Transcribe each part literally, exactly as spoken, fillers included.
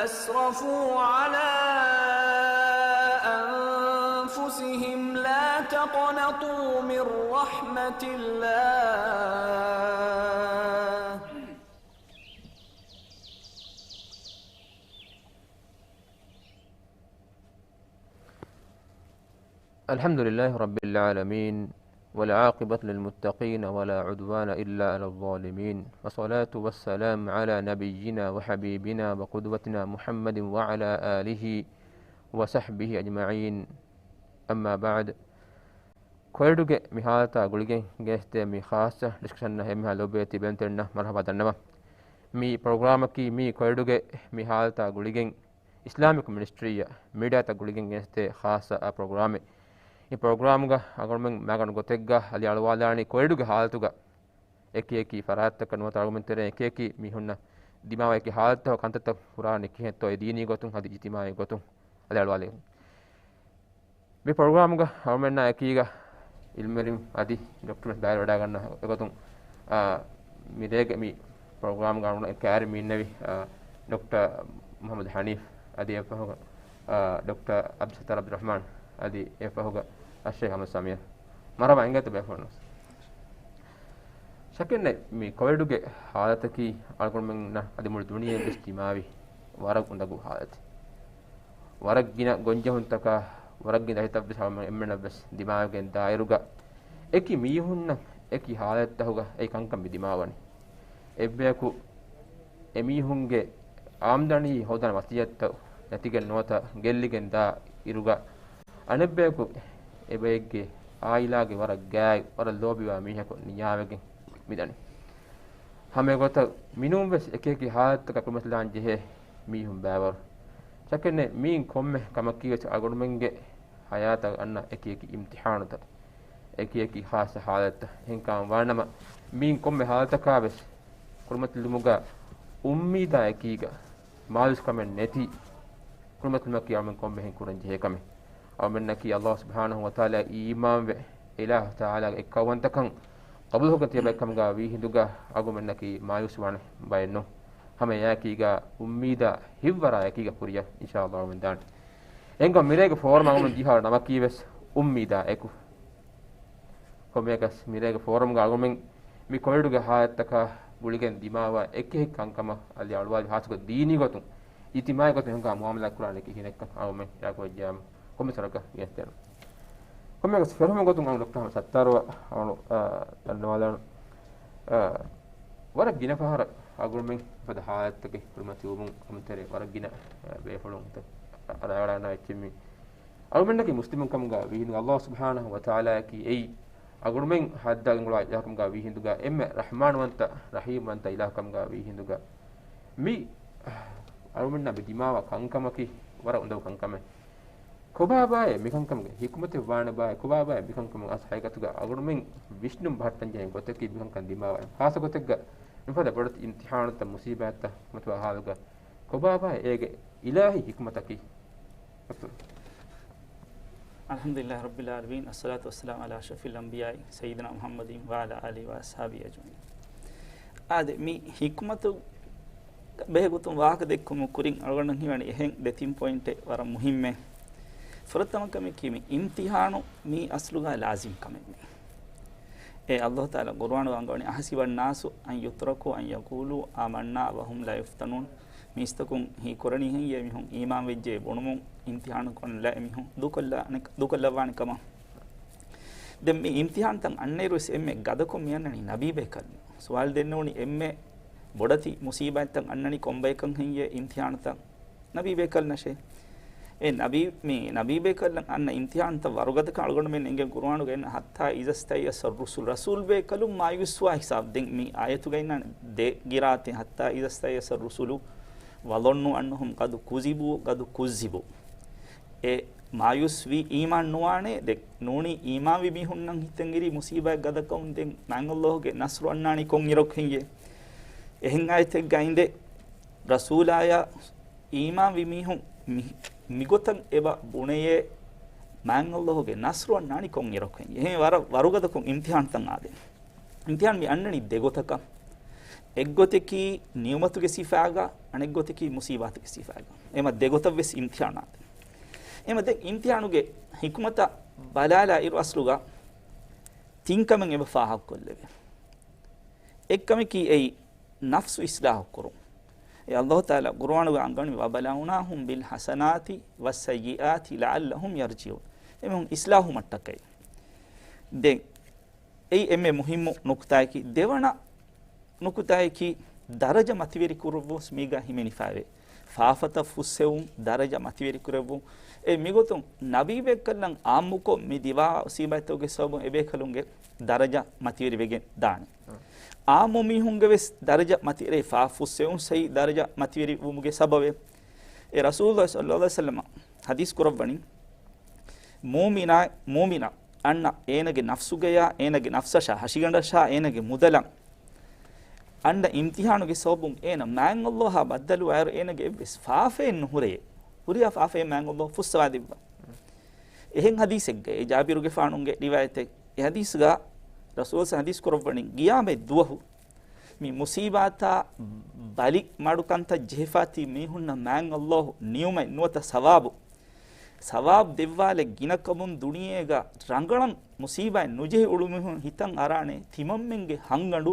أسرفوا على أنفسهم لا تقنطوا من رحمة الله. الحمد لله رب العالمين، والعاقبة للمتقين، ولا عدوان إلا على الظالمين، والصلاة والسلام على نبينا وحبيبنا وقدوتنا محمد وعلى آله وصحبه أجمعين. أما بعد. ކޮވިޑުގެ މި ހާލަތާ ގުޅިގެން ގެނެސްދޭ މި ޚާއްޞަ ޑިސްކަޝަނަށް އެންމެހާ ލޯބިވެތި ބެންތެރިންނަށް މަރުޙަބާ ދަންނަވަން. މި ޕްރޮގްރާމަކީ މި ކޮވިޑުގެ މި ހާލަތާ ގުޅިގެން އިސްލާމިކް މިނިސްޓްރީއަށް މީޑިއާތައް ގުޅިގެން ގެނެސްދޭ ޚާއްޞަ ޕްރޮގްރާމެއް. މި ޕްރޮގްރާމްގަ އަޅުގަނޑުމެން މައިގަނޑު ގޮތެއްގަ އަލިއަޅުވާލާނީ ކޮވިޑުގެ ހާލަތުގަ އެކި އެކި ފަރާތްތަކަށް ނުވަތަ އަޅުގަނޑުމެން ތެރޭ އެކި އެކި މީހުންނަށް ދިމާވާ އެކި ހާލަތްތަކުގަ ކަންތައްތައް ކުރާނީ ކިހިނެއްތޯ، އެ ދީނީ ގޮތުން އަދި އިޖްތިމާޢީ ގޮތުން އަލިއަޅުވާލެވުން. މި ޕްރޮގްރާމްގަ އަޅުމެންނާ އެކީގަ އިލްމުވެރިން އަދި ޑޮކްޓަރު ބައިވެރިވެވަޑައިގަންނަ އެގޮތުން، އާ، މިރޭގެ މި ޕްރޮގްރާމްގަ އަޅުގަނޑު ކައިރި މި އިންނެވި، އާ، ޑޮކްޓަރ މުޙައްމަދު ޙަނީފް އަދި އެއަށްފަހުގަ، އާ، ޑޮކްޓަރ ޢަބްދުއްސައްތާރު ޢަބްދުއްރަޙްމާން އަދި އެއަށްފަހުގަ އައްޝޭޚް އަޙްމަދު ސަމީރު. މަރުޙަބާ އިނގޭތޯ ބޭފުޅުންނަށް. ޝައްކެއްނެތް މި ކޮވިޑުގެ ހާލަތަކީ އަޅުގަނޑުމެންނަށް އަދި މުޅި ދުނިޔެއަށްވެސް ދިމާވި ވަރަށް އުނދަގޫ ހާލަތެއް. ވަރަށް ގިނަ ގޮންޖެހުންތަކާ، ވަރަށް ގިނަ ދަތިތައްވެސް އަޅުގަނޑުމެންނަށްވެސް ދިމާވެގެން ދާއިރުގަ، އެކި މީހުންނަށް އެކި ހާލަތްތަކުގަ އެކި ކަންކަން މި ދިމާވަނީ. އެއްބަޔަކު އެމީހުންގެ އާމްދަނީ ހޯދާނެ ވަސީލަތްތައް ނެތިގެން ނުވަތަ ގެއްލިގެން ދާ އިރުގަ، އަނެއްބަޔަކު އެބައެއްގެ އާއިލާގެ ވަރަށް ގާތް، ވަރަށް ލޯބިވާ މީހަކު ނިޔާވެގެން މިދަނީ. ހަމަ އެގޮތަށް މިނޫންވެސް އެކި އެކި ހާލަތްތަކަށް ކުރިމަތިލާން ޖެހޭ މީހުން ބައިވަރު. ޝައްކެއްނެތް މީން ކޮންމެ ކަމަކީވެސް އަޅުގަނޑުމެންގެ ޙަޔާތަށް އަންނަ އެކި އެކި އިމްތިޙާނުތައް، އެކި އެކި ޚާއްޞަ ޙާލަތްތައް. އެހެންކަމަށް ވާނަމަ، މީން ކޮންމެ ޙާލަތަކާވެސް ކުރިމަތިލުމުގަ އުއްމީދާ އެކީގަ މާޔޫސްކަމެއް ނެތި ކުރިމަތިލުމަކީ އަޅުމެން ކޮންމެހެން ކުރަން ޖެހޭ ކަމެއް. އަޅުމެންނަކީ ﷲ ސުބްޙާނަހޫ ވަތަޢާލާ އީމާންވެ، އިލާހު ތަޢާލާގެ އެއްކައުވަންތަކަން ޤަބޫލުކޮށް ތިޔަބައިކަމުގަ ވީހިނދުގަ އަޅުމެންނަކީ މާޔޫސްވާނެ ބައެއް ނޫން. ހަމަ އެއާއެކީގަ އުއްމީދާ ހިތްވަރާ އެކީގަ ކުރިއަށް އިންޝާﷲ އަޅުމެން ދާނެ. އެހެންކަމުން މިރޭގެ ފޯރަމަށް އަޅުމެން ދީފާ ނަމަކީވެސް އުއްމީދާ އެކު. ކޮންމެއަކަސް މިރޭގެ ފޯރަމްގަ އަޅުމެން މި ކޮވިޑުގެ ހާލަތްތަކާ ގުޅިގެން ދިމާވާ އެކި އެކި ކަންކަމަށް އަލި އަޅުވާލި ހާއްސަކޮށް ދީނީ ގޮތުން، އިޖްތިމާޢީ ގޮތުން އެހެންކަމާ މުޢާމަލާތް ކުރާނީ ކިހިނެއްކަން އަޅުމެން އެއާ ކުރައްޖާމު ކޮންމެ ސަރަކަށް ގެނެސްދޭނަން. ކޮންމެއަކަސް ފެށުމުގެ ގޮތުން އަޅު ޑޮކްޓަރ އަޙްމަދު ސައްތާރު އަޅު، އާ، ދަންނަވާލާނަން. އާ، ވަރަށް ގިނަ ފަހަރަށް އަޅުގަނޑުމެން އެފަދަ ހާލަތްތަކެއް ކުރިމަތިވުމުން އަމުތެރޭ ވަރަށް ގިނަ، އާ، ބޭފުޅުން ރަޔަޅާނާ އެއްޗެއް މި އަޅުމެންނަކީ މުސްލިމުން ކަމުގަ ވީހިނދު ﷲ ސުބްޙާނަހޫ ވަތަޢާލާއަކީ އެއީ އަޅުގަނޑުމެން ހައްދާ ގެންގުޅާ އިލާހު ކަމުގަ ވީހިނދުގަ އެންމެ ރަޙްމާންވަންތަ، ރަޙީމްވަންތަ އިލާހު ކަމުގަ ވީހިނދުގަ މި އަޅުމެންނަށް މި ދިމާވާ ކަންކަމަކީ ވަރަށް އުނދަގޫ ކަންކަމެއް. ކޮބާބާއޭ މިކަންކަމުގެ ޙިކުމަތެއް ވާނެބާއޭ، ކޮބާބާއޭ މިކަންކަމުގެ އަސްލު ޙަޤީޤަތުގަ އަޅުގަނޑުމެން ވިސްނުން ބަހައްޓަން ޖެހޭ ގޮތަކީ މިކަންކަން ދިމާވާ ޚާއްޞަ ގޮތެއްގަ މިފަދަ ބޮޑެތި އިމްތިޙާނުތައް މުޞީބާތްތައް މަތިވާ ހާލުގަ ކޮބާބާއޭ އޭގެ އިލާހީ ޙިކުމަތަކީ؟ އަލްޙަމްދުލިއްލާހި ރައްބިލް ޢާލަމީން، އައްޞަލާތު ވައްސަލާމު ޢަލާ އަޝްރަފިލް އަންބިޔާއި ސައްޔިދިނާ މުޙައްމަދިން ވަޢަލާ އާލިހި ވައަޞްޙާބިހި އަޖްމަޢީން. އާދެ، މި ޙިކުމަތު ބެހޭގޮތުން ވާހަކަ ދެއްކުމުގެ ކުރިން އަޅުގަނޑަށް ހީވަނީ އެހެން ދެ ތިން ޕޮއިންޓެއް ވަރަށް މުހިއްމޭ. ފުރަތަމަ ކަމަކީ މި އިމްތިޙާނު މީ އަސްލުގަ ލާޒިމް ކަމެއް ނޫން. އެ ﷲ ތަޢާލާ ޤުރުއާނުގަ އަންގަވަނީ، أحسب الناس أن يتركوا أن يقولوا آمنا وهم لا يفتنون. މީސްތަކުން ހީކުރަނީ ހެން އެމީހުން އީމާން ވެއްޖެ ބުނުމުން އިމްތިޙާނު ކޮށްލާ އެމީހުން ދޫކޮށްލާނެ، ދޫކޮށްލައްވާނެ ކަމަށް. ދެން މި އިމްތިޙާންތައް އަންނައިރުވެސް އެންމެ ގަދަކޮށް މި އަންނަނީ ނަބީ ބޭކަލުން. ސުވާލު ދެންނެވުނީ އެންމެ ބޮޑެތި މުޞީބާތްތައް އަންނަނީ ކޮންބަޔަކަށް ހެން އެ އިމްތިޙާންތައް؟ ނަބީ ބޭކަލުންނަށޭ. އެ ނަބީ، މި ނަބީ ބޭކަލުން އަންނަ އިމްތިޙާންތައް ވަރުގަދަކަން އަޅުގަނޑުމެން އެނގެން ޤުރުއާނުގަ އިންނަ حتى إذا استيأس الرسل، ރަސޫލް ބޭކަލުން މާޔޫސްވާ ހިސާބު. ދެން މި އާޔަތުގަ އިންނާނެ ދެ ޤިރާއަތެއް، حتى إذا استيأس الرسل وظنوا أنهم قد كذبوا قد كذبوا. އެ މާޔޫސްވީ އީމާން ނުވާނެ. ދެން ނޫނީ އީމާންވި މީހުންނަށް ހިތަށް އެރީ މުޞީބާތް ގަދަކަމުން ދެން މާތް ﷲ ގެ ނަޞްރު އަންނާނީ ކޮން އިރަކު ހެން އެ؟ އެހެން އާޔަތެއްގަ އިނދެ ރަސޫލާޔާ އީމާންވި މީހުން މި، މިގޮތަށް އެބަ ބުނެޔޭ، މާތް ﷲ ގެ ނަޞްރު އަންނާނީ ކޮން އިރަކު ހެން އެ؟ އެހެން ވަރަށް ވަރުގަދަކޮށް އިމްތިޙާންތައް އާދެ. އިމްތިޙާން މި އަންނަނީ ދެ ގޮތަކަށް. އެއްގޮތަކީ ނިޢުމަތުގެ ސިފާގަ، އަނެއްގޮތަކީ މުސީބާތުގެ ސިފާގަ. އެމަ ދެގޮތަށް ވެސް އިމްތިޙާނާ. އެމަ ދެ އިމްތިޙާނުގެ ޙިކުމަތަށް ބަލާލާ އިރު އަސްލުގަ ތިން ކަމެއް އެބަ ފާހަގަކޮށްލެވޭ. އެއްކަމަކީ އެއީ ނަފްސު އިސްލާހު ކުރުން. އެ އައްލާހު ތަޢާލާ ޤުރުއާނުގަ އަންގަނީ، "وَبَلَوْنَاهُمْ بِالْحَسَنَاتِ وَالسَّيِّئَاتِ لَعَلَّهُمْ يَرْجِعُونَ." އެމީހުން އިސްލާހު މަށްޓަކައި. ދެން އެއީ އެންމެ މުހިއްމު ނުކުތާއަކީ. ދެވަނަ ނުކުތާއަކީ، ދަރަޖަ މަތިވެރި ކުރުއްވުން މީގަ ހިމެނިފައިވޭ. ފާފަތައް ފުއްސެވުން، ދަރަޖަ މަތިވެރި ކުރެއްވުން. އެ މިގޮތުން ނަބީބެއްކަލަން އާއްމުކޮށް މި ދިވާ މުސީބާތްތަކުގެ ސަބަބުން އެބޭކަލުންގެ ދަރަޖަ މަތިވެރިވެގެން ދާނެ. އާއްމު މީހުންގެ ވެސް ދަރަޖަ މަތިވެރި، ފާފަ ފުއްސެވުން ސައި ދަރަޖަ މަތިވެރިވުމުގެ ސަބަބެއް. އެ ރަސޫލު ޞައްލައްލާހު ޢަލައިހި ވަސައްލަމަ ޙަދީޘް ކުރައްވަނީ، މުއުމިނާ، މުއުމިނާ އަންނަ އޭނަގެ ނަފްސުގަޔާ، އޭނަގެ ނަފްސަށާ، ހަށިގަނޑަށާ، އޭނަގެ މުދަލަށް އަންނަ އިމްތިޙާނުގެ ސަބަބުން އޭނަ މާތް އައްލާހާ ބައްދަލުވާއިރު އޭނަގެ އެއްވެސް ފާފައެއް ނުހުރެޔޭ. ހުރިހާ ފާފައެއް މާތް އައްލާހު ފުއްސަވާ ދެއްވާ. އެހެން ޙަދީޘެއްގައި، އެ ޖާބިރުގެފާނުގެ ރިވާޔަތެއް، އެ ޙަދީޘްގަ ރަސޫލު ޙަދީޘް ކުރައްވަނީ، ޤިޔާމަތް ދުވަހު މި މުސީބާތާ ބަލި މަޑުކަންތައް ޖެހިފާތީ މީހުންނަށް މާތް އައްލާހު ނިޢުމަތް ނުވަތަ ސަވާބު، ސަވާބު ދެއްވާލެއް ގިނަކަމުން ދުނިޔޭގަ ރަނގަޅަށް މުސީބާތް ނުޖެހި އުޅުމީހުން ހިތަށް އަރާނެ ތިމަންމެންގެ ހަންގަނޑު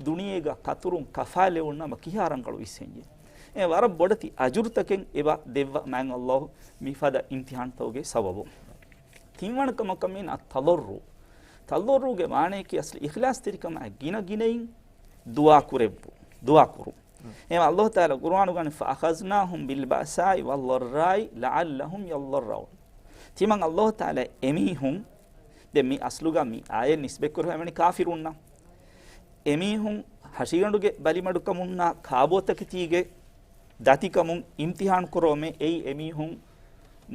ދުނިޔޭގަ ކަތުރުން ކަފާލެވުން ނަމަ ކިހާ ރަނގަޅު އިސްހެންޏެއް. އެ ވަރަށް ބޮޑެތި އަޖުރުތަކެއް އެބަ ދެއްވަ މާތް އައްލާހު މިފަދަ އިމްތިޙާންތަކުގެ ސަބަބުން. ތިންވަނަ ކަމަކަށް މިން އައްތަޟައްރުޢު. ތަޟައްރުޢުގެ މާނަޔަކީ އަސްލު އިޚްލާޞްތެރިކަމާ ގިނަ ގިނައިން ދުޢާ ކުރެއްވު، ދުޢާ ކުރުން. އެހެން އައްލާހު ތަޢާލާ ޤުރުއާނުގަ ވަނީ، "فَأَخَذْنَاهُمْ بِالْبَأْسَاءِ وَالضَّرَّاءِ لَعَلَّهُمْ يَضَّرَّعُونَ." ތިމަން އައްލާހު ތަޢާލާ އެމީހުން، ދެން މި އަސްލުގަ މި އާޔަތް ނިސްބަތްކުރެވެނީ ކާފިރުންނަށް. އެމީހުން ހަށިގަނޑުގެ ބަލިމަޑުކަމުންނާ ކާބޯތަކެތީގެ ދަތިކަމުން އިމްތިޙާން ކުރުމެ އެއީ އެމީހުން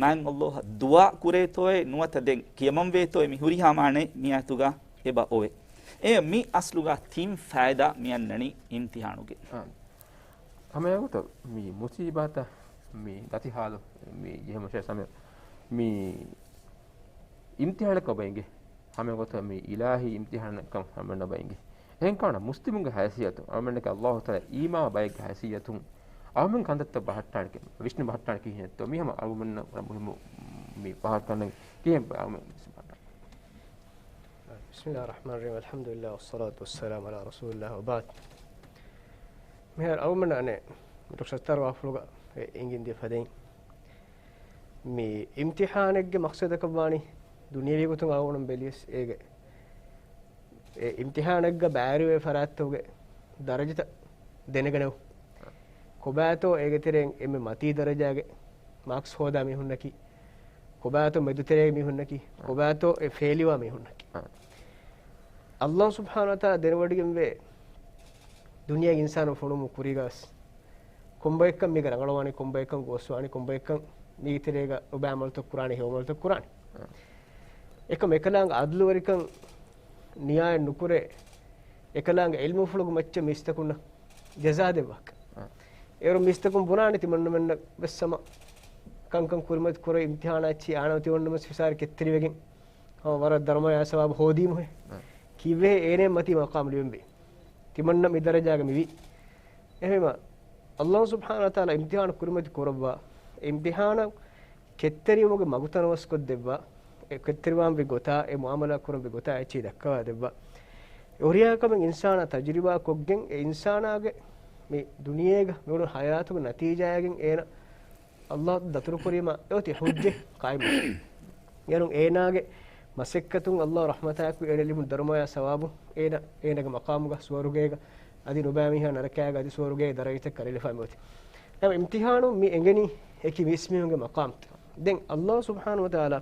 މާތް އައްލާހަށް ދުޢާ ކުރޭތޯއޭ ނުވަތަ ދެން ކިޔަމަންވޭތޯއޭ މި ހުރިހާ މާނައެއް މި އާޔަތުގަ އެބަ އޮވޭ. އެ މި އަސްލުގަ ތިން ފައިދާ މި އަންނަނީ އިމްތިޙާނުގެ. އާ. ހަމައެގޮތަށް މި މުސީބާތަށް މި ދަތި ހާލު މި ޖެހުމަށޭ ސަމި މި އިމްތިޙާނަކަށް ބައިނގެ. ހަމައެގޮތަށް މި އިލާހީ އިމްތިޙާނަކަށް ހަމަނަ ބައިނގެ. އެހެން ކަމަނާ މުސްލިމުންގެ ހައިސިއްޔަތު، އަޅުމެންނަކީ އައްލާހު ތަޢާލާ އީމާން ބައެއްގެ ހައިސިއްޔަތުން އަޅުމެން ކަންތައްތައް ބަހައްޓާނެ، ވިސްނި ބަހައްޓާނެ ކިހިނެއްތޯ؟ މި ހަމަ އަޅުމެންނަށް ވަރަށް މުހިއްމު މި ބަހައްޓާނެ ކިހިނެއް އަޅުމެން ވިސްނި ބަހައްޓާނެ. بسم الله الرحمن الرحيم. الحمد لله والصلاة والسلام على رسول الله وبعد. މިހާރު އަޅުމެންނަށް އަނެއް ޑޮކްޓަރ ސައްތާރު ވާފުޅުގަ އެ އެނގިން ދިޔަ ފަދައިން، މި އިމްތިޙާނެއްގެ މަޤްޞަދަކަށް ވާނީ ދުނިޔަވީ ގޮތުން އަޅުގަނޑު ބެލިޔަސް އޭގެ އެ އިމްތިޙާނެއްގަ ބައިވެރިވޭ ފަރާތްތަކުގެ ދަރަޖަތައް ދެނެގަނެވު. ކޮބާތޯ އޭގެ ތެރެއިން އެންމެ މަތީ ދަރަޖާގެ މާކްސް ހޯދާ މީހުންނަކީ، ކޮބާތޯ މެދުތެރޭގެ މީހުންނަކީ، ކޮބާތޯ އެ ފޭލިވާ މީހުންނަކީ. އައްލާހު ސުބްޙާނަހު ވަތަޢާލާ ދެނެވޮޑިގެންވޭ ދުނިޔޭގެ އިންސާނުން ފޮނުވުމުގެ ކުރީގަސް ކޮންބައެއްކަން މީގަ ރަނގަޅުވާނީ، ކޮންބައެއްކަން ގޯސްވާނީ، ކޮންބައެއްކަން މީގެ ތެރޭގަ އޮބާ އަމަލުތައް ކުރާނީ، ހެޔޮ އަމަލުތައް ކުރާނީ. އެކަމް އެކަލާނގެ އަދުލުވެރިކަން ނިޔާއެއް ނުކުރޭ، އެކަލާނގެ ޢިލްމުފުޅުގެ މައްޗަށް މީސްތަކުންނަށް ޖަޒާ ދެއްވާކަށް. އަ. އޭރު މީސްތަކުން ބުނާނެ ތިމަންނަމެންނަށް ވެސް ހަމަ ކަންކަން ކުރިމަތި ކުރެ އިމްތިޙާނާ އެއްޗި އާނަމަ ތިމަންނަމަސް ފިސާރި ކެތްތެރިވެގެން ހަމަ ވަރަށް ދަރުމަޔާ ސަވާބު ހޯދީމުހޭ. އަ. ކީއްވެހޭ އޭނަ މަތީ މަޤާމު ލިބެންވީ؟ ތިމަންނަ މި ދަރަޖާގަ މިވީ. އެހެންވީމަ، އައްލާހު ސުބްޙާނަހު ވަތަޢާލާ އިމްތިޙާނު ކުރިމަތި ކުރައްވާ، އިމްތިޙާނަށް ކެތްތެރިވުމުގެ މަގު ތަނަވަސްކޮށްދެއްވާ، އެ ކެތްތެރިވާންވީ ގޮތާ، އެ މުޢާމަލާ ކުރަންވީ ގޮތާ އެއްޗެހި ދައްކަވާ ދެއްވާ. އެ ހުރިހާ ކަމެއް އިންސާނާ ތަޖުރިބާ ކޮށްގެން، އެ އިންސާނާގެ މި ދުނިޔޭގަ މިއުޅުނު ޙަޔާތުގެ ނަތީޖާއަކަށް އޭނަ އައްލާހު ދަތުރުކުރީމާ އެއޮތީ ޙުއްޖަތް ޤާއިމް. އޭރުން އޭނާގެ މަސައްކަތުން އައްލާހު ރަޙްމަތާއެކު އޭނަ ލިބުނު ދަރުމަޔާ ސަވާބު އޭނަ، އޭނާގެ މަޤާމުގަ ސުވަރުގޭގަ އަދި ނުބައި މީހާ ނަރަކާގަ އަދި ސުވަރުގޭ ދަރަޖަތައް ކަރިލަފާ މިއޮތީ. އެ އިމްތިޙާނު މި އެނގެނީ އެކި މީސްމީހުންގެ މަޤާމްތައް. ދެން އައްލާހު ސުބްޙާނަހު ވަތަޢާލާ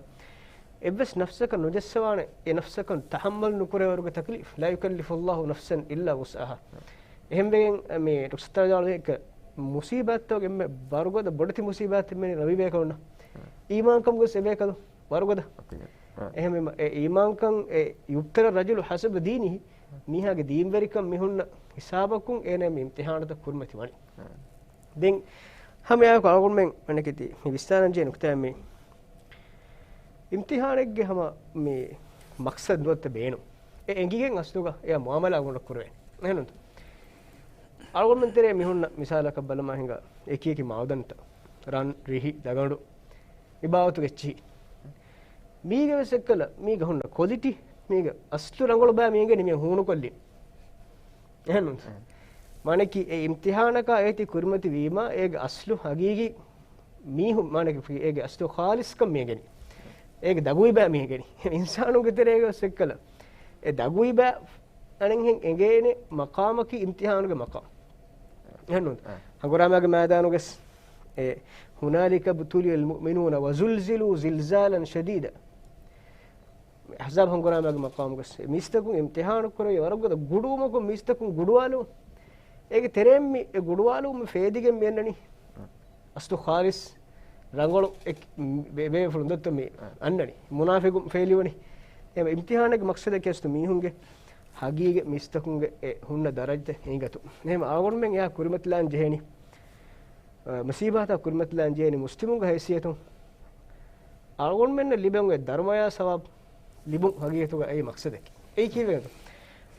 އެއްވެސް ނަފްސަކަށް ނުޖައްސަވާނެ، އެ ނަފްސަކަށް ތަޙައްމަލް ނުކުރޭވަރުގެ ތަކްލީފް، لا يكلف الله نفسا إلا وسعها. އެހެންވެގެން މި ޑޮކްޓަރ ސައްތާރު ޖާނު އެކަ މުސީބާތްތަކުގެ އެންމެ ވަރުގަދަ ބޮޑެތި މުސީބާތެއް މެނި ރަވީ ބޭކަލުންނަށް. އީމާންކަމުގެ އެބޭކަލު ވަރުގަދަ. އެހެންވީމަ، އެ އީމާންކަން އެ يبتلى الرجل حسب دينه، މީހާގެ ދީންވެރިކަން މި ހުންނަ ހިސާބަކުން އޭނަ މި އިމްތިޙާނުތައް ކުރިމަތި ވަނީ. ދެން ހަމައެއާއެކު އަޅުގަނޑުމެން ވަނެކެތި މި ވިސްނާލަންޖެހޭ ނުކުތާ މި އިމްތިޙާނެއްގެ ހަމަ މި މަޤްޞަދު ނުވަތަ ބޭނުން. އެ އެނގިގެން އަސްލުގަ އެއާ މުޢާމަލާ އަޅުގަނޑަށް ކުރެވޭނެ. އެހެންނުންތަ؟ އަޅުގަނޑުމެން ތެރޭ މި ހުންނަ މިސާލަކަށް ބަލަމާ ހިނގާ އެކި އެކި މައުދަންތައް، ރަން، ރިހި، ދަގަނޑު، މި ބާވަތުގެ އެއްޗިހި. މީގެ ވެސް އެއްކަލަ، މީގަ ހުންނަ ކޮލިޓީ، މީގެ އަސްލު ރަނގަޅު ބައި މީގެ ނިމި ހޫނުކޮށްލިން. އެހެންނުން. މާނަކީ އެ އިމްތިހާނަކާ އޭތި ކުރިމަތި ވީމާ، އޭގެ އަސްލު ހަގީގީ މީހުން، މާނަކީ އޭގެ އަސްލު ޚާލިޞްކަން މީގެނި. އޭގެ ދަގުވި ބައި މީގެނި. އިންސާނުންގެ ތެރޭގަ ވެސް އެއްކަލަ. އެ ދަގުވި ބައި އަނެއްހެން އެނގޭނެ މަޤާމަކީ އިމްތިހާނުގެ މަޤާމް. އެހެންނުން. އަ. ހަނގުރާމާގެ މައިދާނުގަސް އެ، هنالك ابتلي المؤمنون وزلزلوا زلزالا شديدا. އަޙްޒާބް ހަނގުރާމާގެ މަޤާމުގަސް އެ މީސްތަކުން އިމްތިހާނު ކުރެވި ވަރަށް ގޮތަށް ގުޑުވުމަކުން މީސްތަކުން ގުޑުވާލު. އޭގެ ތެރެއިން މި އެ ގުޑުވާލު މި ފޭދިގެން މި އަންނަނީ. އަސްލު ޚާލިޞް ރަނގަޅު އެ، ބޭ-، ބޭފުޅުން ދޮއްތޯ މި އަންނަނީ. މުނާފިޤުން ފެއިލިވަނީ. އެ އިމްތިހާނެއްގެ މަޤްޞަދަކީ އަސްލު މީހުންގެ ހަގީގަތް މީސްތަކުންގެ އެ ހުންނަ ދަރަޖަތައް ހިނގަތު. އެހެން އަޅުގަނޑުމެން އެއާ ކުރިމަތިލާން ޖެހޭނީ. އަ، މުޞީބާތައް ކުރިމަތިލާން ޖެހޭނީ މުސްލިމުންގެ ހައިސިއްޔަތުން އަޅުގަނޑުމެންނަށް ލިބެން އޮތް ދަރުމަޔާ ސަވާބު ލިބުން ހަގީގަތުގަ އެއީ މަޤްޞަދަކީ. އެއީ ކީއްވެގެންތޯ؟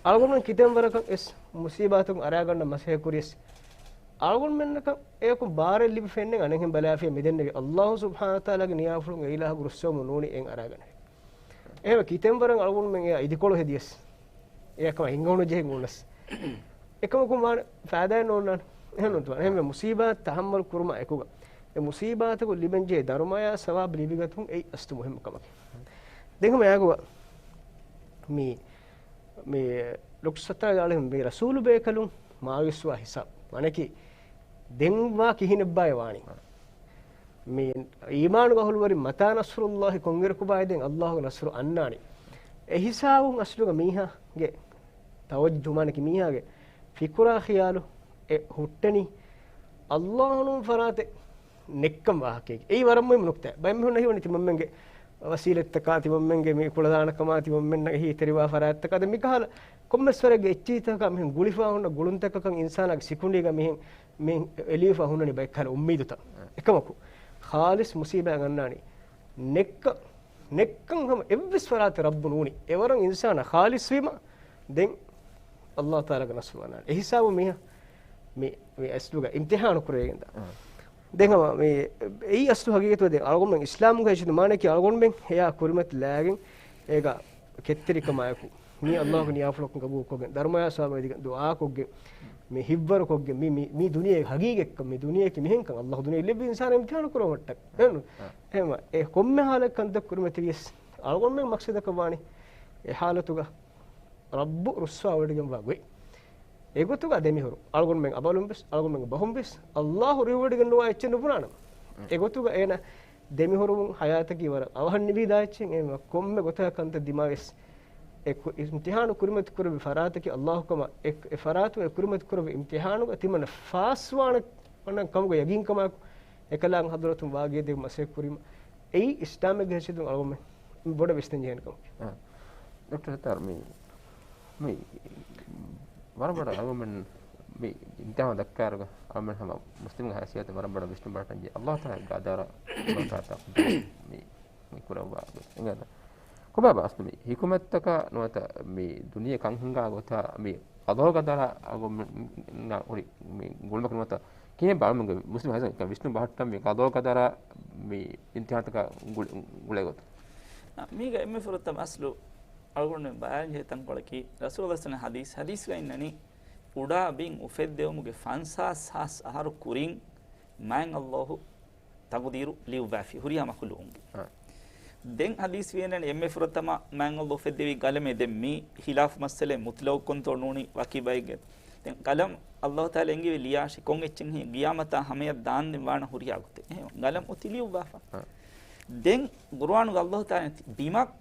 އަޅުގަނޑުމެން ކިތަން ވަރަކަށް އެސް މުޞީބާތަކުން އަރާގަންނަ މަސައްކަތް ކުރިޔަސް އަޅުގަނޑުމެންނަކަށް އެޔަކުން ބާރެއް ލިބިފައެއްނެއް އަނެއްހެން ބަލާފިޔަ މިދެންނެވި ﷲ ސުބްޙާނަހޫ ވަތަޢާލާގެ ނިޔާފުޅުން އެ އިލާހުގެ ރުއްސެވުމުން ނޫނީ އެއިން އަރާގަނެވި. އެހެންވެ ކިތަން ވަރަށް އަޅުގަނޑުމެން އެއާ އިދިކޮޅު ހެދިޔަސް އެއަކަށް ހިނގައުނު ޖެހެން އުޅުނަސް. އެކަމަކު މާނަ ފައިދާއެއް ނޯންނާނެ. އެހެންނުންތޯ؟ އެހެންވެ މުޞީބާތް ތަޙައްމަލް ކުރުމާ އެކުގަ އެ މުޞީބާތަކުން ލިބެންޖެހޭ ދަރުމަޔާ ސަވާބު ލިބިގަތުން އެއީ އަސްލު މުހިއްމު ކަމަކީ. ދެން ހަމަ އެއާގު މި، މި ޑޮކްޓަރ ސައްތާރު އަޅެ މި ރަސޫލު ބޭކަލުން މާވިސްވާ ހިސާބު. ވަނަކީ ދެން ވާ ކިހިނެއްބާއޭ ވާނީ؟ މި އީމާނުގެ އަހުލުވެރިން މަތާ ނަޞްރުﷲ ކޮންއިރަކުބާއޭ ދެން ﷲގެ ނަޞްރު އަންނާނީ؟ އެ ހިސާބުން އަސްލުގަ މީހާގެ ތަވައްޖު މާނަކީ މީހާގެ ފިކުރާ ޚިޔާލު އެ ހުއްޓެނީ ﷲ ނޫން ފަރާތެއް ނެއްކަން ވާހަކައެއް. އެއީ ވަރަށް މުހިއްމު ނުކްތާ. ބައެއް މީހުންނަށް ހީވަނީ ތިމަންމެންގެ ވަސީލަތްތަކާ، ތިމަންމެންގެ މި ކުޅަދާނަކަމާ، ތިމަންމެންނަށް އެހީތެރިވާ ފަރާތްތަކާ، ދެން މިކަހަލަ ކޮންމެސް ވަރެއްގެ އެއްޗިހިތަކަކާ މިހެން ގުޅިފާ ހުންނަ ގުޅުންތަކަކަށް އިންސާނާގެ ސިކުނޑީގަ މިހެން މި އެލިވިފަ ހުންނަނީ ބައެއްކަހަލަ އުއްމީދުތައް. އެކަމަކު، ޚާލިޞް މުޞީބާއެއް އަންނާނީ. ނެއްކަ، ނެއްކަން ހަމަ އެއްވެސް ފަރާތެއް ރައްބު ނޫނީ. އެވަރަށް އިންސާނާ ޚާލިޞްވީމަ، ދެން ﷲ ތަޢާލާގެ ނަޞްރު އަންނާނެ. އެ ހިސާބު މީހާ، މި، މި އަސްލުގަ އިމްތިޙާނު ކުރެވިގެންދާ. ދެން ހަމަ މި، އެއީ އަސްލު ހަގީގަތުގަ ދެން އަޅުގަނޑުމެން އިސްލާމުގެ ހެއްޔެތި މާނައަކީ އަޅުގަނޑުމެން އެއާ ކުރިމަތިލާގެން އޭގަ ކެތްތެރިކަމާއެކު މީ ﷲގެ ނިޔާފުޅަކުން ގަބޫލުކޮށްގެން، ދަރުމަޔާ ސަވާބު ދިގަ ދުޢާކޮށްގެން، މި ހިތްވަރުކޮށްގެން، މި، މި، މި ދުނިޔޭގެ ހަގީގަތްކަން، މި ދުނިޔެއަކީ މިހެންކަން ﷲ ދުނިޔެ ލެއްވި އިންސާނާ އިމްތިޙާނު ކުރުމަށްޓަކައި. އެހެން، އެހެންވެ، އެ ކޮންމެ ހާލެއް ކަންތައް ކުރިމަތިވިޔަސް، އަޅުގަނޑުމެން މަޤްޞަދަކަށް ވާނީ އެ ހާލަތުގަ ރައްބު ރުއްސާވޮޑިގެންވާ ގޮތް. އެގޮތުގަ ދެމިހުރު، އަޅުގަނޑުމެން އަބަލުން ވެސް، އަޅުގަނޑުމެންގެ ބަހުން ވެސް، ﷲ ރިވާޑް ގެންނުވާ އެއްޗެއް ނުބުނާނަމަ. އެގޮތުގަ އޭނަ ދެމިހުރުމުން ހަޔާތަކީ ވަރަށް އަވަހަށް ނިވިދާ އެއްޗެއް. އެހެންވެ ކޮންމެ ގޮތަކަށް ކަންތައް ދިމާވެސް، އެ ކު-، އިމްތިޙާނު ކުރިމަތި ކުރެއްވި ފަރާތަކީ ﷲ ކަމަށް، އެ، އެ ފަރާތުން އެ ކުރިމަތި ކުރެއްވި އިމްތިޙާނުގަ ތިމަންނަ ފާސްވާނެ ކަމުގެ ޔަގީންކަމާއެކު، އެކަލާނގެ ޙަޟްރަތުން ވާގިޔަށް ދިޔަ މަސައްކަތް ކުރީމަ، އެއީ އިސްލާމެއްގެ ހައިސިއްޔަތުން އަޅުގަނޑުމެން ބޮޑަށް ވިސްނަން ޖެހޭނެ ކަމަކީ. އާ. ޑޮކްޓަރ ސައްތާރު، މި، މި ވަރަށް ބޮޑަށް އަޅުގަނޑުމެން މި އިމްތިޙާނު ދައްކާއިރުގަ އަޅުގަނޑުމެން ހަމަ މުސްލިމުގެ ހައިސިއްޔަތުން ވަރަށް ބޮޑަށް ވިސްނުން ބަހައްޓަން ޖެހޭ. ﷲ ތަޢާލާގެ ޤަދަރަށް މި، މި ކުރައްވާ ގޮތް. އެނގޭތަ؟ ކޮބާބާ އަސްލު މި ޙިކުމަތްތަކާ ނުވަތަ މި ދުނިޔެ ކަން ހިނގާ ގޮތާ މި ޤަޟާ ޤަދަރާ އަޅުގަނޑުމެންނަށް ހުރި މި ގުޅުމަކީ ނުވަތަ ކިހިނެއް ބާ އަޅުގަނޑުމެންގެ މުސްލިމް ހައިސަން ވިސްނުން ބަހައްޓަން މި ޤަޟާ ޤަދަރާ މި އިމްތިޙާންތަކާ ގުޅި-، ގުޅޭ ގޮތު. މީގަ އެންމެ ފުރަތަމަ އަސްލު އަޅުގަނޑުމެން ބަޔާންޖެހޭ ތަންކޮޅަކީ ރަސޫލު ޞައްލައްލާހު ޢަލައިހި ވަސައްލަމަ ޙަދީޘް، ޙަދީޘްގަ އިންނަނީ އުޑާ ބިން އުފެއްދެވުމުގެ ފަންސާސް ހާސް އަހަރު ކުރިން މާތް ﷲ ތަޤުދީރު ލިޔުއްވާފި ހުރިހާ މަޚްލޫޤުންގެ. އާ. ދެން ޙަދީޘް ވިޔަނަން އެންމެ ފުރަތަމަ މާތް ﷲ އުފެއްދެވީ ޤަލަމެއް. ދެން މީ ޚިލާފު މައްސަލައެއް، މުޠްލަޤު ކޮންތޯ ނޫނީ ވަކި ބައެއްގެ. ދެން ޤަލަމް ﷲ ތަޢާލާ އެންގެވި ލިޔާށި ކޮން އެއްޗެއް ހި ޤިޔާމަތާ ހަމަޔަށް ދާންދެން ވާނަ ހުރިހާ ގޮތެއް. އެހެން ޤަލަމް އޮތީ ލިޔުއްވާފަ. އާ. ދެން ޤުރުއާނުގަ ﷲ ތަޢާލާ ބިމަށް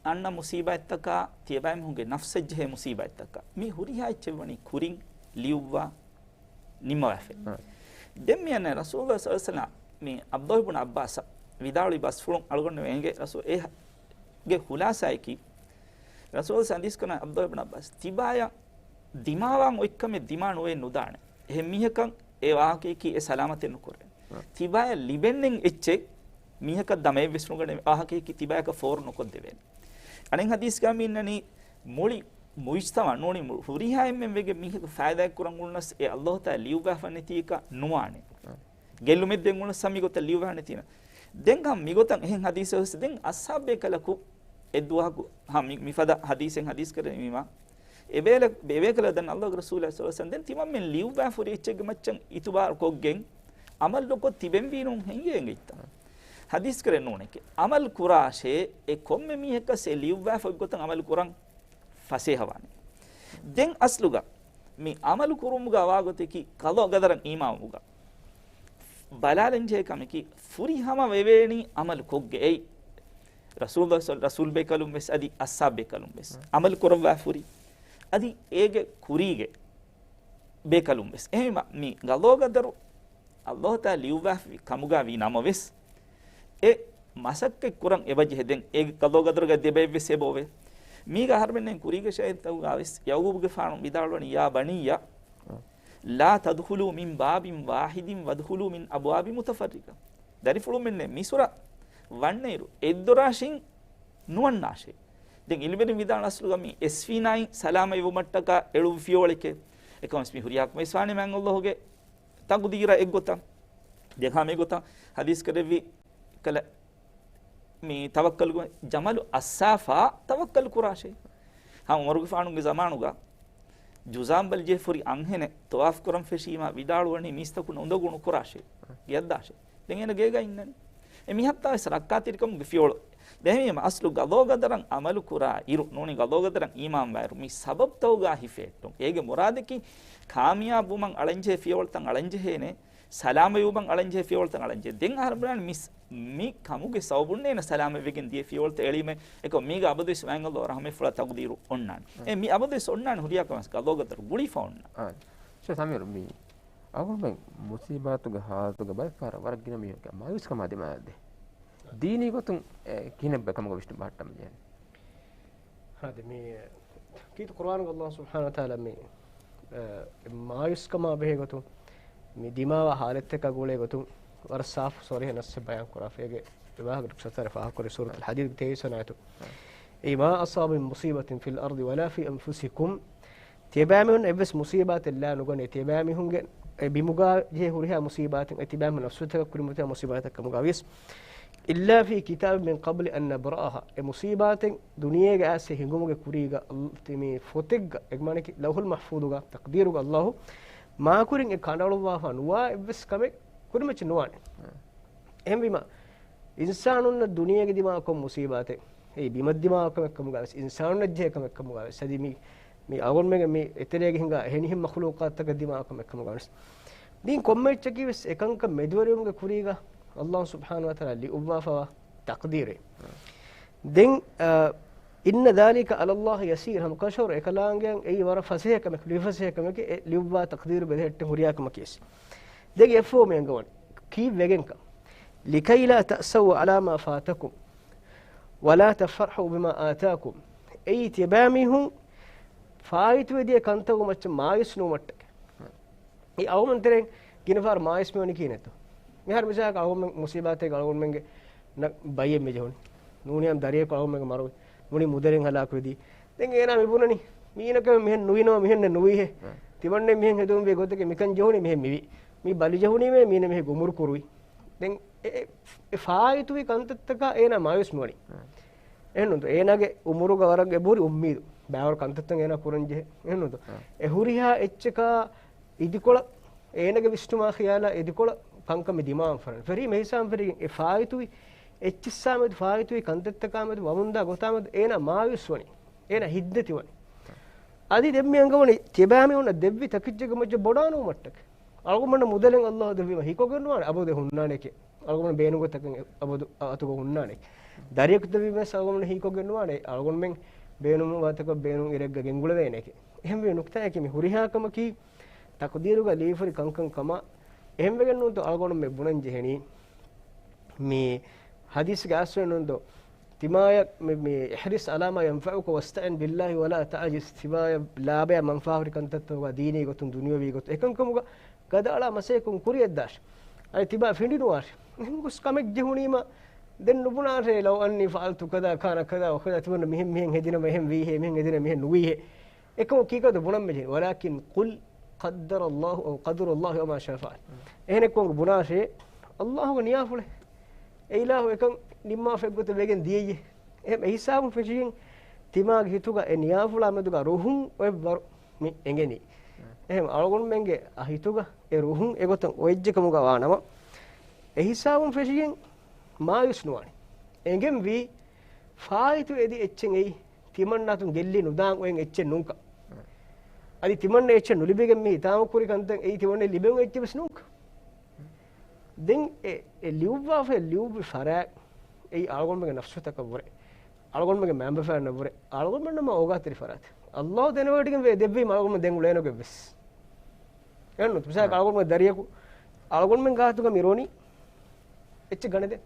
އަންނަ މުޞީބާތްތަކާ، ތިޔަބައިމީހުންގެ ނަފްސަށް ޖެހޭ މުޞީބާތްތަކާ، މި ހުރިހާ އެއްޗެއް ވަނީ ކުރިން ލިޔުއްވާ ނިންމަވާފަ. އާ. ދެން މިއަންނަ ރަސޫލު ޞައްލައްލާހު ޢަލައިހި ވަސައްލަމަ މި ޢަބްދުﷲ ބިން ޢައްބާސް ވިދާޅުވި ބަސްފުޅުން އަޅުގަނޑު އެނގޭ ރަސޫލު އޭގެ ޚުލާޞާއަކީ، ރަސޫލު ޙަދީޘް ކުރަން ޢަބްދުﷲ ބިން ޢައްބާސް ތިބާޔަށް ދިމާވާން އޮތްކަމެއް ދިމާ ނުވެ ނުދާނެ. އެހެން މީހަކަށް އެ ވާހަކައަކީ އެ ސަލާމަތެއް ނުކުރޭ. އަ. ތިބާޔަށް ލިބެންނެން އެއްޗެއް މީހަކަށް ދަމައެއްވެސް ނުގަނެ ވާހަކައަކީ ތިބާޔަކަށް ފޯރު ނުކޮށްދެވޭނެ. އަނެއް ޙަދީޘްގަ މި އިންނަނީ މުޅި މުޖްތަމަ ނޫނީ މު-، ހުރިހާ އެންމެން ވެގެން މީހަކު ފައިދާއެއް ކުރަން އުޅުނަސް އެ އައްލާހު ތާ ލިޔުއްވާފަ ނެތީކަ ނުވާނެ. ގެއްލުމެއް ދެން އުޅުނަސް މިގޮތަށް ލިޔުއްވާ ނެތީނަ. ދެން ހަމަ މިގޮތަށް އެހެން ހަދީސެއް ހުސް ދެން އައްސާބޭކަލަކު އެއްދުވަހަކު ހަ މި-، މިފަދަ ހަދީސެއް ހަދީސް ކަރެން މިމާ. އެބޭލަ-، އެބޭކަލަ ދަން އައްލާހުގެ ރަސޫލާ ސައްލަ ދެން ތިމަންމެން ލިޔުއްވާފުރި އެއްޗެއްގެ މައްޗަށް އިތުބާރު ކޮށްގެން އަމަލު ކޮށް ތިބެންވީ ނޫން ހެންގޭ އެނގިއްތަ؟ ހަދީސް ކަރެއް ނޫނެކެ. އަމަލު ކުރާށޭ އެ ކޮންމެ މީހަކަސް އެ ލިޔުއްވާފަ ގޮތަށް އަމަލު ކުރަން ފަސޭހަވާނެ. ދެން އަސްލުގަ މި އަމަލު ކުރުމުގަ ވާގޮތަކީ ޤަޟާ ޤަދަރަށް އީމާންވުމުގަ ބަލާލަންޖެހޭ ކަމަކީ ފުރިހަމަ ވެވޭނީ އަމަލު ކޮށްގެ އެއީ. ރަސޫލު ރަސޫލް ބޭކަލުން ވެސް އަދި އައްސާބް ބޭކަލުން ވެސް އަމަލު ކުރައްވާފުރި. އަދި އޭގެ ކުރީގެ ބޭކަލުން ވެސް. އެހެންވީމަ، މި ޤަޟާ ޤަދަރު އައްލާހު ތާ ލިޔުއްވާފި ކަމުގަ ވީ ނަމަވެސް، އެ މަސައްކަތް ކުރަން އެބަޖެހޭ. ދެން އޭގެ ޤަޟާ ޤަދަރުގަ ދެބައެއްވެސް އެބައޮވޭ. މީގަ އަހަރުމެންނެއް ކުރީގެ ޝައިތަކުގަ ވެސް ޔަޢުޤޫބުގެފާނު ވިދާޅުވަނީ، يا بني لا تدخلوا من باب واحد وادخلوا من أبواب متفرقة. ދަރިފުޅުމެންނެއް މިސުރަ ވަންނައިރު އެއްދޮރާށިން ނުވަންނާށޭ. ދެން އިލްމުވެރިން ވިދާޅު އަސްލުގަ މި އެސްވީނާއިން ސަލާމަތްވުމަށްޓަކާ އެޅުއްވި ފިޔަވަޅެކޭ. އެކަމަސް މި ހުރިހާ ކަމެއް ވެސް ވާނީ މާތް އައްލާހުގެ ތަޤްދީރަށް އެއްގޮތަށް. ދެން ހަމަ އެގޮތަށް ހަދީސް ކަރެއްވި ކަލަ މި ތަވައްކަލު ޖަމަލު އައްސާފާ ތަވައްކަލު ކުރާށޭ. ހަމަ ޢުމަރުގެފާނުގެ ޒަމާނުގަ ޖުޒާމް ބަލިޖެހިފަ ހުރި އަންހެނެއް ޠަވާފް ކުރަން ފެށީމާ ވިދާޅުވަނީ މީސްތަކުންނަށް އުނދަގޫ ނުކުރާށޭ. ގެއަށްދާށޭ. ދެން އޭނަ ގޭގަ އިންނަނީ. އެ މިހައްތާ ވެސް ރައްކާތެރިކަމުގެ ފިޔަވަޅު. ދެން އެހެންވީމަ އަސްލު ޤަޟާ ޤަދަރަށް އަމަލު ކުރާ އިރު، ނޫނީ ޤަޟާ ޤަދަރަށް އީމާންވާ އިރު، މި ސަބަބުތަކުގަ ހިފެހެއްޓުން. އޭގެ މުރާދަކީ ކާމިޔާބުވުމަށް އަޅަންޖެހޭ ފިޔަވަޅުތައް އަޅަންޖެހޭނެ، ސަލާމަތްވުމަށް އަޅަންޖެހޭ ފިޔަވަޅުތައް އަޅަންޖެހޭ. ދެން އަހަރުމެން މި ސް-، މި ކަމުގެ ސަބަބުން އޭނަ ސަލާމަތްވެގެން ދިޔަ ފިޔަވަޅުތައް އެޅީމެ. އެކަމަކު މީގަ އަބަދުވެސް މާތް އައްލާހު ރަޙްމަތްފުޅާ ތަޤްދީރު އޮންނާނެ. އެ މި އަބަދުވެސް އޮންނާނެ ހުރިހާ ކަމެއް ޤަޟާ ޤަދަރު ގުޅިފަ އޮންނާނެ. އާނ. ޝޭޚް ސަމީރު، މި އަޅުގަނޑުމެން މުސީބާތުގެ ހާލަތުގަ ބައެއް ފަހަރަށް ވަރަށް ގިނަ މީހުން މާޔޫސްކަމާ ދިމާވެއްޖެ. ދީނީ ގޮތުން އެ ކިހިނެއް ބައެއް ކަމުގަ ވިސްނުން ބަހައްޓަން ޖެހެނީ؟ އާދެ، މި ތައްކީދު ޤުރުއާނުގަ އައްލާހު ސުބްޙާނަހު ވަތަޢާލާ މި، އެ، މާޔޫސްކަމާ ބެހޭ ގޮތުން މި ދިމާވާ ހާލަތްތަކާ ގުޅޭ ގޮތުން ވަރަށް ސާފު ސޮރީހަ ނައްސެއް ބަޔާން ކުރާފަ. އޭގެ ވާހަކަ ޑޮކްޓަރ ސަތާރަ ފާހަގަކުރި ސޫރަތުލް ޙަދީދުގެ ތޭވީސް ވަނަ އާޔަތު. އެ، ما أصاب من مصيبة في الأرض ولا في أنفسكم. ތިޔަބައިމީހުން އެއްވެސް މުސީބާތެއް ލާ ނުގަނޭ. ތިޔަބައިމީހުންގެ އެ ބިމުގާ ޖެހޭ ހުރިހާ މުސީބާތެއް، އެ ތިޔަބައިމީހުން ނަފްސުތަކަށް ކުރިމަތިވާ މުސީބާތެއް ކަމުގަ ވިޔަސް، إلا في كتاب من قبل أن نبرأها. އެ މުސީބާތެއް ދުނިޔޭގަ އައިސް ހިނގުމުގެ ކުރީގަ އަލް-، ތި-، މި ފޮތެއްގަ، އެ މާނައަކީ ލައުޙުލް މަޙްފޫޡުގަ، ތަޤްދީރުގަ އައްލާހު މާކުރިން އެ ކަނޑައަޅުއްވާފަ ނުވާ އެއްވެސް ކަމެއް ކުރިމައްޗެއް ނުވާނެ. އެހެންވީމަ، އިންސާނުންނަށް ދުނިޔޭގެ ދިމާކޮށް މުސީބާތެއް، އެއީ ބިމަށް ދިމާކޮށް ކަމެއް ކަމުގަވެސް، އިންސާނުންނަށް ޖެހޭ ކަމެއް ކަމުގަވެސް، އަދި މި، މި އަޅުގަނޑުމެންގެ މި އެތެރޭގެ ހިނގާ އެހެނިހެން މަޚްލޫޤާތްތަކަށް ދިމާކޮށް ކަމެއް ކަމުގަވެސް، ދީން ކޮންމެ އެއްޗަކީ ވެސް އެކަންކަން މެދުވެރިވުމުގެ ކުރީގަ އައްލާހު ސުބްޙާނަހު ވަތަޢާލާ ލިޔުއްވާފަވާ ތަޤްދީރެއް. ދެން، އަ، إن ذلك على الله يسير، ހަމަކަށަވަރު އެކަލާނގެއަށް އެއީ ވަރަށް ފަސޭހަ ކަމެއް، ލުއިފަސޭހަ ކަމެކޭ، އެ ލިޔުއްވާ ތަޤްދީރު ބެލެހެއްޓެން ހުރިހާ ކަމަކީ ވެސް. ދެން އެއަށްފަހު މި އަންގަވަނީ ކީއްވެގެންކަން. لكي لا تأسوا على ما فاتكم ولا تفرحوا بما آتاكم. އެއީ ތިޔަބައިމީހުން ފާއިތުވެދިޔަ ކަންތަކުގެ މައްޗަށް މާޔޫސް ނުވުމަށްޓަކައި. އެ އަޅުގަނޑުމެން ތެރެއިން ގިނަ ފަހަރު މާޔޫސް މިވަނީ ކިހިނެއްތޯ؟ މިހާރު މިސާލަކަށް އަޅުގަނޑުމެން މުސީބާތެއްގަ އަޅުގަނޑުމެންގެ ނަ-، ބައްޔެއް މި ޖެހުނީ. ނޫނީ އަމް ދަރިޔަކު އަޅުގަނޑުމެންގެ މަރުވި. ނޫނީ މުދަލެއް ހަލާކުވެދީ. ދެން އޭނާ މި ބުނަނީ، މީނަކަށް މިހެން ނުވިނަމަ މިހެންނެއް ނުވީހޭ. ތިމަންނެ މިހެން ހެދުންވީ ގޮތަކީ މިކަން ޖެހުނީ މިހެން މިވީ. މި ބަލި ޖެހުނީމޭ މީނަ މިހެން އުމުރު ކުރުވި. ދެން އެ، އެ، އެ ފާއިތުވި ކަންތައްތަކާ އޭނާ މާޔޫސް ނުވަނީ. އެހެންނުންތޯ؟ އޭނާގެ އުމުރުގަ ވަރަށް އެބަހުރި އުއްމީދު. ބައިވަރު ކަންތައްތައް އޭނާ ކުރަން ޖެހޭ. އެހެންނުންތޯ؟ އެ ހުރިހާ އެއްޗަކާ އިދިކޮޅަށް އޭނާގެ ވިސްނުމާ ޚިޔާލާ އިދިކޮޅަށް ކަންކަން މި ދިމާވާން ފަރަން. ފެރީ މެހިސާން ފެރީގެން އެ ފާއިތުވި އެއްޗިއްސާމެދު ފާއިތުވި ކަންތައްތަކާމެދު ވަމުންދާ ގޮތާމެދު އޭނާ މާޔޫސްވަނީ. އޭނާ ހިތްދެތިވަނީ. އަދި ދެން މި އަންގަވަނީ ތިބާމި އޮންނަ ދެއްވި ތަކެއްޗެއްގެ މައްޗަށް ބޮޑާނުވުމަށްޓަކައި. އަޅުގަނޑު މުދަލެއް އައްލާހު ދެއްވީމަ ހީކޮށްގެން ނުވާނެ އަބަދު ހުންނާނެކޭ. އަޅުގަނޑު ބޭނުންގޮތަކަށް އަބަދު އަތުގަ ހުންނާނެ. ދަރިޔަކު ދެއްވީމަ ވެސް އަޅުގަނޑު ހީކޮށްގެން ނުވާނެ. އަޅުގަނޑުމެން ބޭނުން ވާތަކަށް ބޭނުން އިރެއްގަ ގެންގުޅެވޭނެކޭ. އެހެންވީ ނުކްތާއަކީ މި ހުރިހާ ކަމަކީ ތަޤްދީރުގަ ލިޔެފަހުރި ކަންކަން ކަމަށް. އެހެންވެގެން ނޫންތޯ އަޅުގަނޑުމެން ބުނަން ޖެހެނީ. މި ޙަދީޘްގެ އަސްލު ނޫންތޯ؟ ތިމާޔަށް މި، މި، احرص على ما ينفعك واستعن بالله ولا تعجز. ތިބާޔަށް ލާބަޔާ މަންފާހުރި ކަންތައްތަކުގަ ދީނީ ގޮތުން ދުނިޔަވީ ގޮތުން އެކަންކަމުގަ ގަދައަޅާ މަސައްކަތް ކުރިޔަށްދާށި. އަދި ތިބާ ފިނޑި ނުވާށި. އެހެން ގޮސް ކަމެއް ޖެހުނީމަ ދެން ނުބުނާށޭ، لو أني فعلت كذا كان كذا وكذا، ތިމަންނަ މިހެން މިހެން ހެދިނަމަ އެހެން ވީހޭ، މިހެން ހެދިނަމަ މިހެން ނުވީހޭ. އެކަމަކު ކީކަންތަ ބުނަން މިޖެހެނީ؟ ولكن قل قدر الله أو قدر الله وما شاء فعل. އެހެނެއް ކޮން ބުނާށޭ، އައްލާހުގެ ނިޔާފުޅެއް. އެ އިލާހު އެކަން ނިންމާފަ އެއްގޮތަށް ވެގެން ދިޔައީ. އެހެން އެހިސާބުން ފެށިގެން ތިމާގެ ހިތުގަ އެ ނިޔާފުޅާ މެދުގަ ރުހުން އޮތްވަރު މި އެނގެނީ. އެހެން އަޅުގަނޑުމެންގެ އަ ހިތުގަ އެ ރުހުން އެގޮތަށް އޮތްޖެކަމުގަ ވާނަމަ، އެހިސާބުން ފެށިގެން މާޔޫސް ނުވާނެ. އެނގެންވީ ފާއިތު އެދި އެއްޗެއް އެއީ ތިމަންނާތުން ގެއްލި ނުދާން އޮތް އެއްޗެއް ނޫންކަން. އަދި ތިމަންނަ އެއްޗެއް ނުލިބިގެން މި ހިތާމަކުރި ކަންތައް އެއީ ތިމަންނަ ލިބެން އެއްޗެއް ވެސް ނޫންކަން. ދެން އެ، އެ ލިޔުއްވާފައި ލިޔުއްވި ފަރާތް އެއީ އަޅުގަނޑުމެންގެ ނަފްސުތަކަށްވުރެ، އަޅުގަނޑުމެންގެ މައިންބަފައިންނަށްވުރެ، އަޅުގަނޑުމެންނަށް މާ އޯގާތެރި ފަރާތެއް. އައްލާހު ދެނެވޮޑިގެން ވެ ދެއްވީމަ އަޅުގަނޑުމެން ދެން އުޅޭނެގޮތް ވެސް. އެހެންނު، މިސާލަކަށް އަޅުގަނޑުމެން ދަރިޔަކު، އަޅުގަނޑުމެން ގާތުގަ މި ރޯނީ އެއްޗެއް ގަނެދޭން.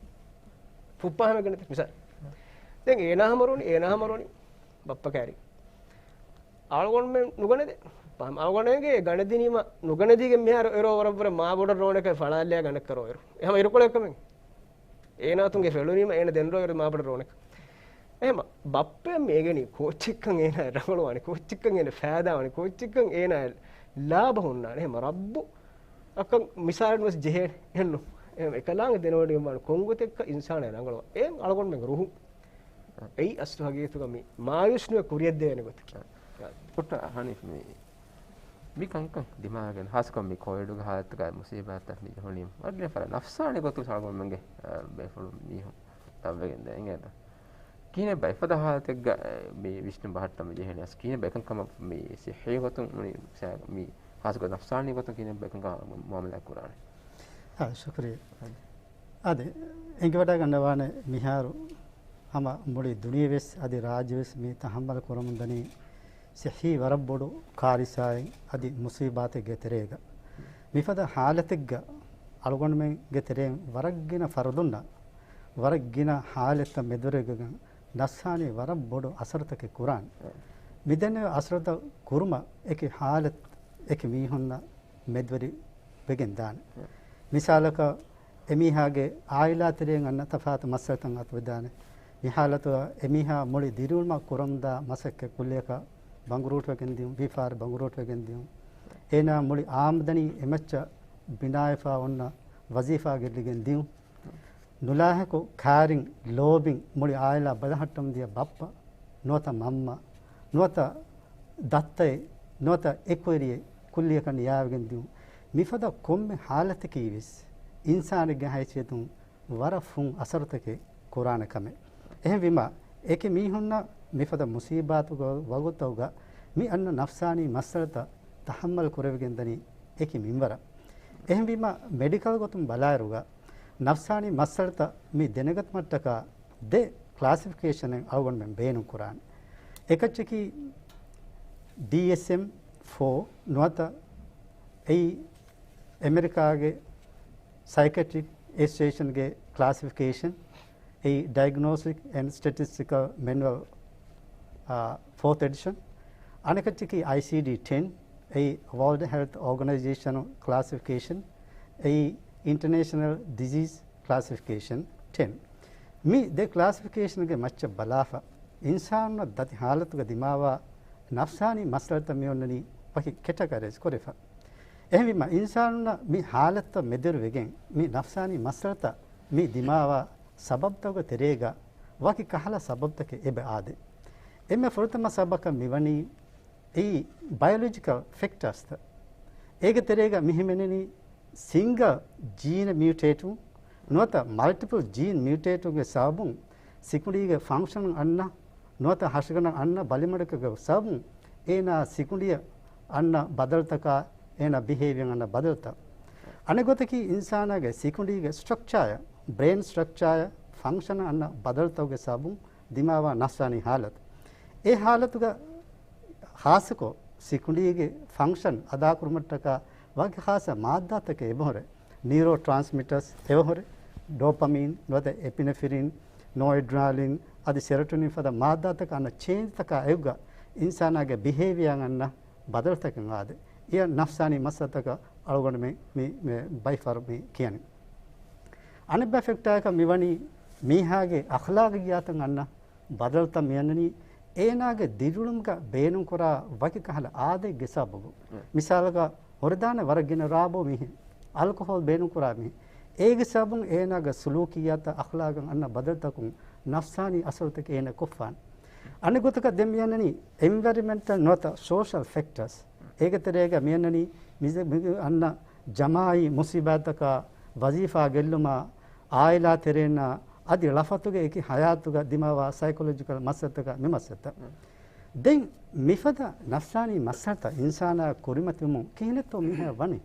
ފުއްޕާ ހަމަ ގަނެދޭން މިސާލަކަށް. ދެން އޭނާ ހަމަ ރޯނީ، އޭނާ ހަމަ ރޯނީ ބައްޕަ ކައިރި. އަޅުގަނޑުމެން ނުގަނެދޭ. އަޅުގަނޑުމެންގެ ގަނެދިނީމަ ނުގަނެދީގެން މިހާރު އެރޯ ވަރަށްވުރެ މާބޮޑަށް ރޯނެކޭ ފަޅާލެއާ ގަނެ ކަރޯއިރު. އެ ހަމަ އިރުކޮޅެއް ކަމެއް. އޭނާތުންގެ ފެޅުނީމަ އޭނަ ދެން ރޯއިރު މާބޮޑަށް ރޯނެކޭ. އެހެމަ ބައްޕައަށް މި އެނގެނީ ކޯއްޗެއްކަން އޭނާ ރަނގަޅުވާނެ، ކޯއްޗެއްކަން އޭނަ ފައިދާވާނެ، ކޯއްޗެއްކަން އޭނާ ލާބަ ހުންނާނެ. އެހެމަ ރައްބު އަކަށް މިސާލެއް ވެސް ޖެހޭނެ. އެހެންނު. އެހެމަ އެކަލާނގެ ދެނެވޮޑިގެންވާނެ ކޮންގޮތެއްކަ އިންސާނާ ރަނގަޅުވާ. އެ އަޅުގަނޑުމެންގެ ރުހު. އެއީ އަސްލު ހަގީގަތުގަ މި މާޔޫސް ނުވެ ކުރިއަށްދޭނެ ގޮތަކީ. ޑޮކްޓަރ ހަނީފް މި، މި ކަންކަން ދިމާވެގެން ހާއްސަކޮށް މި ކޯވިޑުގެ ހާލަތުގަ މުސީބާތައް މި ޖެހުނީ ވަރަށް ގިނަ ފަރާތް ނަފްސާނީ ގޮތުގަ އަޅުގަނޑުމެންގެ، އަ، ބޭފުޅުން މީހުން ތައްވެގެން ދޭ އިނގޭތަ؟ ކިހިނެއްބާ އެފަދަ ހާލަތެއްގަ، އެ، މި ވިސްނުން ބަހައްޓަން މި ޖެހެނީ؟ އަސް ކިހިނެއްބާ އެކަންކަމަށް މި ސިއްހީ ގޮތުން މި، މި ހާއްސަކޮށް ނަފްސާނީ ގޮތުން ކިހިނެއްބާ އެކަންކަމަށް މުއާމަލާތް ކުރާނެ؟ އާ، ޝުކުރިއްޔާ. އަދި އެނގިވަޑައިގަންނަވާނެ މިހާރު ހަމަ މުޅި ދުނިޔެވެސް އަދި ރާއްޖެވެސް މި ތަހައްމަލް ކުރަމުންދަނީ ސިއްހީ ވަރަށް ބޮޑު ކާރިސާއެއް އަދި މުސީބާތެއްގެ ތެރޭގަ. މިފަދަ ހާލަތެއްގަ އަޅުގަނޑުމެންގެ ތެރެއިން ވަރަށް ގިނަ ފަރުދުންނަށް ވަރަށް ގިނަ ހާލަތްތައް މެދުވެރިވެގެން ނަފްސާނީ ވަރަށް ބޮޑު އަސަރުތަކެއް ކުރާނެ. މިދެންނެވި އަސަރުތައް ކުރުމަށް އެކި ހާލަތް އެކި މީހުންނަށް މެދުވެރި ވެގެން ދާނެ. މިސާލަކަށް، އެމީހާގެ އާއިލާ ތެރެއިން އަންނަ ތަފާތު މައްސަލަތައް އަތުވެދާނެ. މި ހާލަތުގަ އެމީހާ މުޅި ދިރިއުޅުމަށް ކުރަމުންދާ މަސައްކަތް ކުއްލިއަކަށް ބަނގުރޫޓްވެގެން ދިޔުން، ވިޔަފާރި ބަނގުރޫޓްވެގެން ދިޔުން. އޭނާ މުޅި އާމްދަނީ އެމައްޗަށް ބިނާވެފަ އޮންނަ ވަޒީފާ ގެއްލިގެން ދިޔުން. ނުލާހިކު ކާރިން ލޯބިން މުޅި އާއިލާ ބަލަހައްޓަމުން ދިޔަ ބައްޕަ، ނުވަތަ މަންމަ، ނުވަތަ ދައްތައެއް، ނުވަތަ އެކުވެރިއެއް ކުއްލިއަކަށް ނިޔާވެގެން ދިޔުން. މިފަދަ ކޮންމެ ހާލަތަކީ ވެސް އިންސާނެއްގެ ހައިސިއްޔަތުން ވަރަށް ފުން އަސަރުތަކެއް ކުރާނެ ކަމެއް. އެހެންވީމަ، އެކި މީހުންނަށް މިފަދަ މުސީބާތުގެ ވަގުތުތަކުގަ މި އަންނަ ނަފްސާނީ މައްސަލަތައް ތަހައްމަލް ކުރެވިގެންދަނީ އެކި މިންވަރަށް. އެހެންވީމަ، މެޑިކަލް ގޮތުން ބަލާއިރުގަ، ނަފްސާނީ މައްސަލަތައް މި ދެނެގަތުމަށްޓަކާ ދެ ކްލާސިފިކޭޝަނެއް އަޅުގަނޑުމެން ބޭނުން ކުރާނެ. އެކައްޗަކީ ޑީއެސްއެމް ފޯ ނުވަތަ އެއީ އެމެރިކާގެ ސައިކެޓްރިކް އެސޯސިއޭޝަންގެ ކްލާސިފިކޭޝަން، އެއީ ޑައިގްނޯސްޓިކް އެންޑް ސްޓެޓިސްޓިކަލް މެނުއަލް، އާ، ފޯތު އެޑިޝަން. އަނެކައްޗަކީ އައިސީޑީ ޓެން، އެއީ ވާލްޑް ހެލްތް އޯގަނައިޒޭޝަން ކްލާސިފިކޭޝަން، އެއީ އިންޓަނޭޝަނަލް ޑިޒީޒް ކްލާސިފިކޭޝަން ޓެން. މި ދެ ކްލާސިފިކޭޝަންގެ މައްޗަށް ބަލާފަ، އިންސާނުންނަށް ދަތި ހާލަތުގަ ދިމާވާ ނަފްސާނީ މައްސަލަތައް މި އޮންނަނީ ވަކި ކެޓަގަރައިޒް ކުރެފަ. އެހެންވީމަ، އިންސާނުންނަށް މި ހާލަތުތައް މެދުވެރިވެގެން، މި ނަފްސާނީ މައްސަލަތައް މި ދިމާވާ ސަބަބުތަކުގެ ތެރޭގަ ވަކި ކަހަލަ ސަބަބުތަކެއް އެބަ އާދޭ. އެންމެ ފުރަތަމަ ސަބަބަކަށް މިވަނީ އެއީ ބަޔޮލޮޖިކަލް ފެކްޓާސްތައް. އޭގެ ތެރޭގަ މި ހިމެނެނީ ސިންގަލް ޖީން މިއުޓޭޓުން ނުވަތަ މަލްޓިޕަލް ޖީން މިއުޓޭޓުންގެ ސަބަބުން ސިކުނޑީގެ ފަންކްޝަން އަންނަ ނުވަތަ ހަށިގަނޑަށް އަންނަ ބަލިމަޑުކަމުގެ ސަބަބުން އޭނާ ސިކުނޑިއަށް އަންނަ ބަދަލުތަކާ، އޭނާ ބިހޭވިއަރ އަންނަ ބަދަލުތައް. އަނެއް ގޮތަކީ އިންސާނާގެ ސިކުނޑީގެ ސްޓްރަކްޗާއަށް، ބްރޭން ސްޓްރަކްޗާއަށް، ފަންކްޝަނަށް އަންނަ ބަދަލުތަކުގެ ސަބަބުން ދިމާވާ ނަފްސާނީ ހާލަތު. އެ ހާލަތުގަ ޚާއްޞަކޮށް ސިކުނޑީގެ ފަންކްޝަން އަދާކުރުމަށްޓަކާ ވަކި ޚާއްޞަ މާއްދާތަކެއް އެބަހުރޭ. ނީރޯ ޓްރާންސްމިޓަރސް އެބަހުރޭ. ޑޯޕަމީން ނުވަތަ އެޕިނެފްރިން، ނޯއެޑްރިނަލިން އަދި ސެރޮޓޮނިން ފަދަ މާއްދާތަކަށް އަންނަ ޗޭންޖްތަކާ އެއުގަ އިންސާނާގެ ބިހޭވިއަރ އަންނަ ބަދަލުތަކެއް އާދޭ. އެޔަށް ނަފްސާނީ މައްސަލަތަކަށް އަޅުގަނޑުމެން މި، މި ބައިފަރު މި ކިޔަނީ. އަނެއްބައި ފެކްޓާއަކަށް މިވަނީ މީހާގެ އަޚްލާގިއްޔާތަށް އަންނަ ބަދަލުތައް މިއަންނަނީ އޭނާގެ ދިރިއުޅުމުގަ ބޭނުންކުރާ ވަކި ކަހަލަ އާދައެއްގެ ސަބަބުން. މިސާލަކަށް، ހުރިދާނެ ވަރަށް ގިނަ ރާބޯ މީހެއް، އަލްކޮހޯލް ބޭނުންކުރާ މީހެއް. އޭގެ ސަބަބުން އޭނާގެ ސުލޫކިއްޔާތަށް އަޚްލާގަށް އަންނަ ބަދަލުތަކުން ނަފްސާނީ އަސަރުތަކެއް އޭނާ ކޮށްފާނެ. އަނެއް ގޮތަކަށް ދެން މިއަންނަނީ އެންވަޔަރަންމެންޓަލް ނުވަތަ ސޯޝަލް ފެކްޓާސް. އޭގެ ތެރޭގަ މިއަންނަނީ މި-، މި-، އަންނަ ޖަމާޢީ މުސީބާތަކާ، ވަޒީފާ ގެއްލުމާ، ޢާއިލާ ތެރޭންނާ، އަދި ޅަފަތުގެ އެކި ޙަޔާތުގަ ދިމާވާ ސައިކޮލޮޖިކަލް މައްސަލަތަކާ މި މައްސަލަތައް. ދެން މިފަދަ ނަފްސާނީ މައްސަލަތައް އިންސާނާ ކުރިމަތިވުމުން ކިހިނެއްތޯ މީހާ ވަނީ؟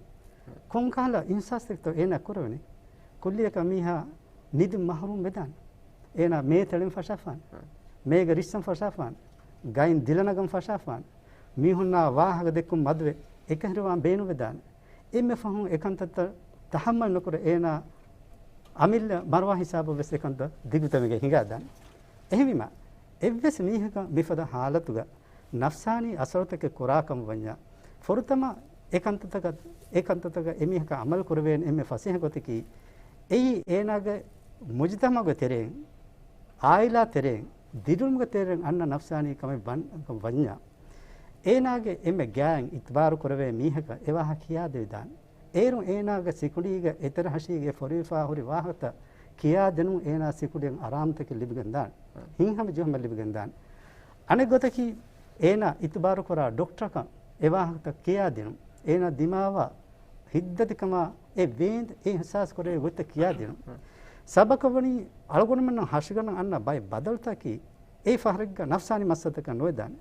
ކޮންކަހަލަ އިޙްސާސްތަކެއްތޯ އޭނާ ކުރެވެނީ؟ ކުއްލިއަކަށް މީހާ ނިދިން މަޙްރޫމް ވެދާނެ. އޭނާ މޭ ތެޅެން ފަށާފާނެ. މޭގަ ރިއްސަން ފަށާފާނެ. ގައިން ދިލަނަގަން ފަށާފާނެ. މީހުންނާ ވާހަކަ ދެއްކުން މަދުވެ އެކަހެރިވާން ބޭނުންވެދާނެ. އެންމެ ފަހުން އެކަންތައްތައް ތަޙައްމަލް ނުކުރެ އޭނާ އަމިއްލަ މަރުވާ ހިސާބަށް ވެސް އެކަންތައް ދިގުތަމެގެ ހިނގާދާނެ. އެހެންވީމަ، އެއްވެސް މީހަކަށް މިފަދަ ޙާލަތުގަ ނަފްސާނީ އަސަރުތަކެއް ކުރާކަމަށް ވަންޏާ، ފުރަތަމަ އެ ކަންތައްތަކަށް، އެ ކަންތައްތަކަށް އެމީހަކަށް އަމަލު ކުރެވޭނެ އެންމެ ފަސޭހަ ގޮތަކީ، އެއީ އޭނާގެ މުޖުތަމަޢުގެ ތެރެއިން، ޢާއިލާ ތެރެއިން، ދިރިއުޅުމުގެ ތެރެއިން އަންނަ ނަފްސާނީ ކަމެއް ވަން-، ވަންޏާ، އޭނާގެ އެންމެ ގާތް އިތުބާރު ކުރެވޭ މީހަކަށް އެ ވާހަކަ ކިޔާދެވިދާނެ. އޭރުން އޭނާގެ ސިކުނޑީގަ އެތެރެ ހަށީގަ ފޮރުވިފާ ހުރި ވާހަކަތައް ކިޔާދިނުން އޭނާ ސިކުނޑިއަށް އަރާމުތަކެއް ލިބިގެންދާނެ. ހިތްހަމަޖެހުމެއް ލިބިގެންދާނެ. އަނެއް ގޮތަކީ، އޭނާ އިތުބާރުކުރާ ޑޮކްޓަރަކަށް އެ ވާހަކަތައް ކިޔާދިނުން، އޭނާ ދިމާވާ ހިތްދަތިކަމާ އެ ވޭންދެ އިޙްސާސް ކުރެވޭ ގޮތްތައް ކިޔާދިނުން. ސަބަބަކަށް ވަނީ އަޅުގަނޑުމެންނަށް ހަށިގަނޑަށް އަންނަ ބައެއް ބަދަލުތަކީ، އެއީ ފަހަރެއްގަ ނަފްސާނީ މައްސަލަތަކަށް ނުވެދާނެ.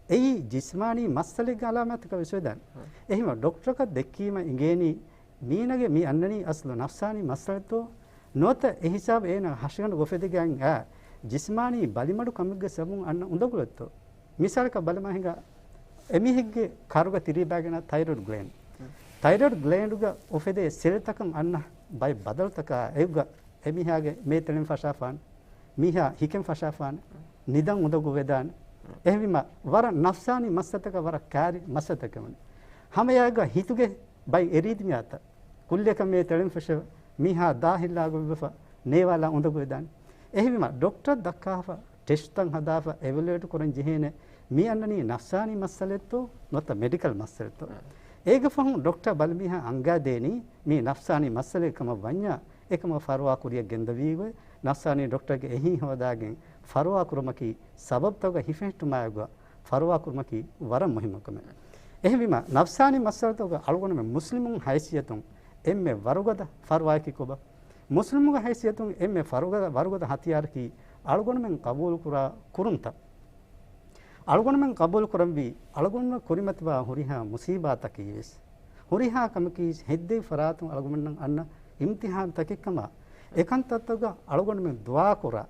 އެއީ ޖިސްމާނީ މައްސަލައެއްގެ އަލާމާތަކަށް ވެސް ވެދާނެ. އެހެންވެ، ޑޮކްޓަރަކަށް ދެއްކީމަ އިނގޭނީ، މީނަގެ މި އަންނަނީ އަސްލު ނަފްސާނީ މައްސަލަތޯ ނުވަތަ އެހިސާބު އޭނާ ހަށިގަނޑު އުފެދިގެން އާ ޖިސްމާނީ ބަލިމަޑު ކަމެއްގެ ސަބަބުން އަންނަ އުނދަގުލެއްތޯ؟ މިސާލަކަށް ބަލަމާ ހިނގާ، އެމީހެއްގެ ކަރުގަ ތިރީބާގެން ތައިރޮއިޑް ގްލޭންޑް. ތައިރޮއިޑް ގްލޭންޑުގަ އުފެދޭ ސެލްތަކަށް އަންނަ ބައެއް ބަދަލުތަކާ އެއުގަ އެމީހާގެ މޭ ތެޅެން ފަށާފާނެ، މީހާ ހިކެން ފަށާފާނެ، ނިދަން އުނދަގޫ ވެދާނެ. އެހެންވީމަ، ވަރަށް ނަފްސާނީ މައްސަލަތަކަށް ވަރަށް ކާރި މައްސަލަތަކެވެ. ހަމައެއާގަ ހިތުގެ ބައި އެރީދިމިއްޔާތައް، ކުއްލިއަކަށް މޭ ތެޅެން ފެށެވެ، މީހާ ދާހިއްލާގޮތްވެފަ، ނޭވާލާ އުނދަގޫ ވެދާނެ. އެހެންވީމަ، ޑޮކްޓަރަށް ދައްކާފަ، ޓެސްޓްތައް ހަދާފަ، އެވެލުއޭޓް ކުރަން ޖެހޭނެ، މި އަންނަނީ ނަފްސާނީ މައްސަލައެއްތޯ ނުވަތަ މެޑިކަލް މައްސަލައެއްތޯ؟ އޭގެ ފަހުން ޑޮކްޓަރ ބަލި މީހާ އަންގާދޭނީ މީ ނަފްސާނީ މައްސަލައެއް ކަމަށް ވަންޏާ، އެކަމަށް ފަރުވާ ކުރިއަށް ގެންދަވީގޮތް، ނަފްސާނީ ޑޮކްޓަރގެ އެހީ ހޯދާގެން ފަރުވާ ކުރުމަކީ، ސަބަބުތަކުގަ ހިފެހެއްޓުމާއެކުގަ ފަރުވާ ކުރުމަކީ ވަރަށް މުހިއްމު ކަމެއް. އެހެންވީމަ، ނަފްސާނީ މައްސަލަތަކުގަ އަޅުގަނޑުމެން މުސްލިމުން ހައިސިއްޔަތުން އެންމެ ވަރުގަދަ ފަރުވާއަކީ ކޮބާ؟ މުސްލިމުގެ ހައިސިއްޔަތުން އެންމެ ވަރުގަދަ، ވަރުގަދަ ހަތިޔާރަކީ އަޅުގަނޑުމެން ޤަބޫލުކުރާ ކުރުންތައް. އަޅުގަނޑުމެން ޤަބޫލު ކުރަންވީ، އަޅުގަނޑުމެން ކުރިމަތިވާ ހުރިހާ މުސީބާތަކީވެސް، ހުރިހާ ކަމަކީ ހެއްދެވި ފަރާތުން އަޅުގަނޑުމެންނަށް އަންނަ އިމްތިޙާންތަކެއްކަމަށް، އެކަންތައްތަކަށް އަޅުގަނޑުމެން ދުޢާކުރާ،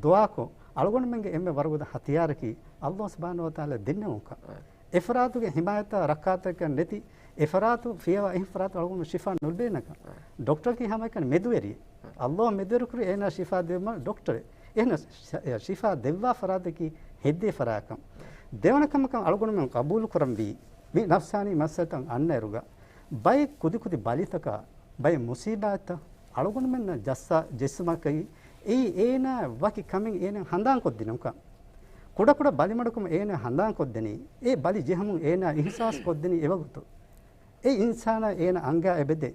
ދުޢާކޮށް، އަޅުގަނޑުމެންގެ އެންމެ ވަރުގަދަ ހަތިޔާރަކީ ﷲ ސުބްޙާނަހޫ ވަތަޢާލާ ދެންނެވުންކަން. އެފަރާތުގެ ޙިމާޔަތާ ރައްކާތަކަށް ނެތި، އެފަރާތު ފިޔަވާ އެހެން ފަރާތު އަޅުގަނޑު ޝިފާ ނުލިބޭނެކަން. ޑޮކްޓަރަކީ ހަމައެކަނި މެދުވެރިއެއް. ﷲ މެދުވެރިކުރި އޭނާ ޝިފާ ދެއްވުމަށް ޑޮކްޓަރެއް. އެހެނަސް ޝަ-، ޝިފާ ދެއްވާ ފަރާތަކީ ހެއްދޭ ފަރާތްކަން. ދެވަނަ ކަމަކަށް އަޅުގަނޑުމެން ޤަބޫލު ކުރަންވީ، މި ނަފްސާނީ މައްސަލަތައް އަންނައިރުގަ، ބައެއް ކުދިކުދި ބަލިތަކާ، ބައެއް މުސީބާތްތައް އަޅުގަނޑުމެންނަށް ޖައްސާ ޖެއްސުމަކީ، އެއީ އޭނާ ވަކި ކަމެއް އޭނާ ހަނދާންކޮށްދިނުންކަން. ކުޑަކުޑަ ބަލިމަޑުކަމަށް އޭނާ ހަނދާންކޮށްދެނީ، އެ ބަލި ޖެހުމުން އޭނާ އިޙްސާސް ކޮށްދެނީ އެވަގުތު. އެ އިންސާނާ އޭނާ އަންގާ އެބަދޭ.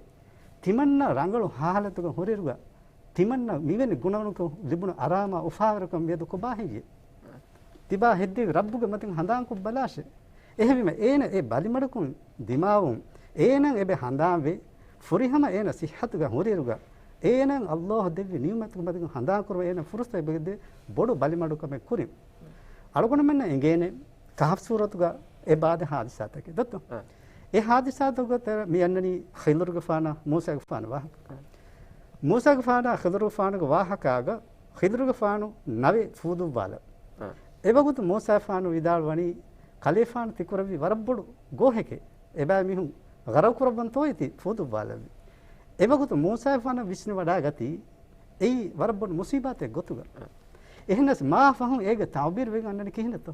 ތިމަންނަ ރަނގަޅު ހާލަތުގަ ހުރިއިރުގަ، ތިމަންނަ މިވެނި ގުނަވަނުކަން ލިބުނު އަރާމާ އުފާވެރިކަން މިއަދު ކޮބާ ހެއްޔޭ؟ ތިބާ ހެއްދެވި ރައްބުގެ މަތިން ހަނދާންކޮށް ބަލާށޭ. އެހެންވީމަ އޭނަ އެ ބަލިމަޑުކުން ދިމާވުން، އޭނަ އެބެ ހަނދާންވެ، ފުރިހަމަ އޭނަ ސިއްހަތުގަ ހުރިއިރުގަ، އޭނަ ﷲ ދެއްވި ނިޢުމަތުގެ މަތިން ހަނދާންކުރުމަށް އޭނަ ފުރުސަތު އެބަދޭ ބޮޑު ބަލިމަޑުކަމެއް ކުރިން. އަޅުގަނޑުމެންނަށް އެނގޭނެ ކަހަފް ސޫރަތުގަ އެބައާދެ ހާދިސާތަކެއް ދޮއްތޯ؟ އަ. އެ ހާދިސާތަކުގަ ތެރެ މި އަންނަނީ ޚިޟުރުގެފާނާ މޫސާގެފާނު ވާހަކަ. އަ. މޫސާގެފާނާ ޚިޟުރުގެފާނުގެ ވާހަކާގަ ޚިޟުރުގެފާނު ނަވެ ފޫދުއްވާލަ. އަ. އެވަގުތު މޫސާގެފާނު ވިދާޅުވަނީ، ކަލޭފާނު ތިކުރެއްވީ ވަރަށް ބޮޑު ގޯހެކޭ. އެބައި މީހުން ޣަރަޤު ކުރައްވަންތޯ އެތި ފޫދުއްވާލައްވި. އެވަގުތު މޫސާގެފާނަށް ވިސްނިވަޑާގަތީ، އެއީ ވަރަށް ބޮޑު މުސީބާތެއް ގޮތުގަ. އެހެނަސް މާ ފަހުން އޭގެ ތަޢުބީރު ވެގެން އަންނަނީ ކިހިނެއްތޯ؟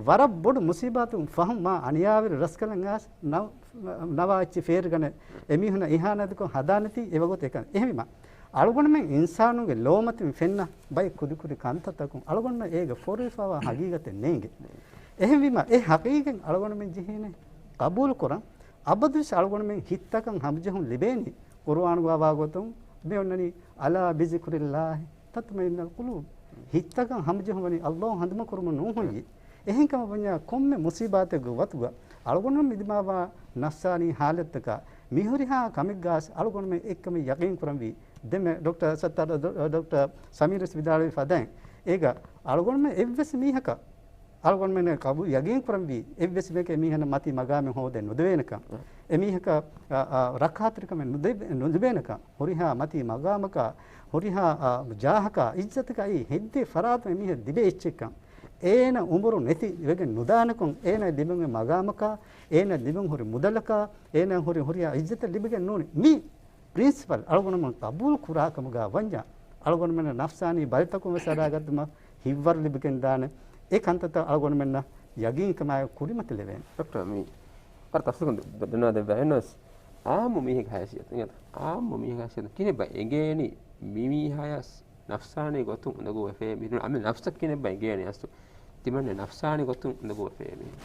ވަރަށް ބޮޑު މުސީބާތުން ފަހުން މާ އަނިޔާވެރި ރަސްކަލަނގާސް ނަވ-، ނަވާ އެއްޗި ފޭރިގަނެ އެމީހުންނަށް އިހާނާތުކޮށް ހަދާނެތީ އެވަގުތު އެކަން. އެހެންވީމަ، އަޅުގަނޑުމެން އިންސާނުންގެ ލޯމަތިން ފެންނަ ބައެއް ކުދިކުދި ކަންތައްތަކުން އަޅުގަނޑުމެން އޭގަ ފޯރުވިފައިވާ ހަގީގަތެއް ނޭނގެ. އެހެންވީމަ، އެ ހަގީގަތް އަޅުގަނޑުމެން ޖެހޭނެ ޤަބޫލުކުރަން. އަބަދުވެސް އަޅުގަނޑުމެން ހިތްތަކަށް ހަމަޖެހުން ލިބޭނީ ޤުރުއާނުގަ ވާ ގޮތުން މި އޮންނަނީ، "ألا بذكر الله تطمئن القلوب." ހިތްތަކަށް ހަމަޖެހުން ވަނީ ﷲ ހަނދުމަކުރުމުން ނޫން ހުއްޔި. އެހެންކަމަށް ވަންޏާ ކޮންމެ މުޞީބާތެއްގެ ވަތުގަ އަޅުގަނޑުމެން މި ދިމާވާ ނަފްސާނީ ހާލަތްތަކާ މިހުރިހާ ކަމެއްގަސް އަޅުގަނޑުމެން އެއްކަމެއް ޔަގީން ކުރަންވީ. ދެންމެ ޑޮކްޓަރ ސައްތާރު، ޑޮ-، ޑޮކްޓަރ ސަމީރު ވެސް ވިދާޅުވި ފަދައިން، އޭގަ އަޅުގަނޑުމެން އެއްވެސް މީހަކަށް އަޅުގަނޑުމެން ޤަބޫ-، ޔަގީން ކުރަންވީ އެއްވެސް މީހަކަށް އެމީހަންނަށް މަތީ މަގާމެއް ހޯދަން ނުދެވޭނެކަން. އެމީހަކަށް، އަ، އަ، ރައްކާތެރިކަމެއް ނުދެ-، ނުލިބޭނެކަން. ހުރިހާ މަތީ މަގާމަކާ، ހުރިހާ، އަ، ޖާހަކާ، އިއްޒަތަކާ އެއީ ހެއްދޭ ފަރާތުން އެމީހަށް ލިބޭ އެއްޗެއްކަން. އޭނަ އުމުރު ނެތި ވެގެން ނުދާނެކަން، އޭނަ ލިބެން މަގާމަކާ، އޭނަ ލިބެން ހުރި މުދަލަކާ، އޭނަ ހުރި ހުރިހާ އިއްޒަތެއް ލިބިގެން ނޫން. މި ޕްރިންސިޕަލް އަޅުގަނޑުމެން ޤަބޫލު ކުރާ ކަމުގަ ވަންޏާ، އަޅުގަނޑުމެންނަށް ނަފްސާނީ ބަލިތަކުން ވެސް އަރާގަތުމަށް ހިތްވަރު ލިބިގެން ދާނެ. އެ ކަންތައްތައް އަޅުގަނޑުމެންނަށް ޔަގީންކަމާއެކު ކުރިމަތިލެވޭނެ. ޑޮކްޓަރ، މި ވަރަށް ތަފްސީލުކޮށް ދެ-، ދެންނެވި ދެންނެވި އެހެންނަމަވެސް، އާއްމު މީހެއްގެ ހައިސިއްޔަތުން، އާއްމު މީހެއްގެ ހައިސިއްޔަތުން ކިހިނެއްބާ އެނގޭނީ މި މީހާޔަސް ނަފްސާނީ ގޮތުން އުނދަގޫވެފައޭ މީހުން، އަމި ނަފްސަށް ކިހިނެއްބާ އެނގޭނީ އަސްލު؟ ތިމަންނެ ނަފްސާނީ ގޮތުން އުނދަގޫވެފައޭ މީހުން.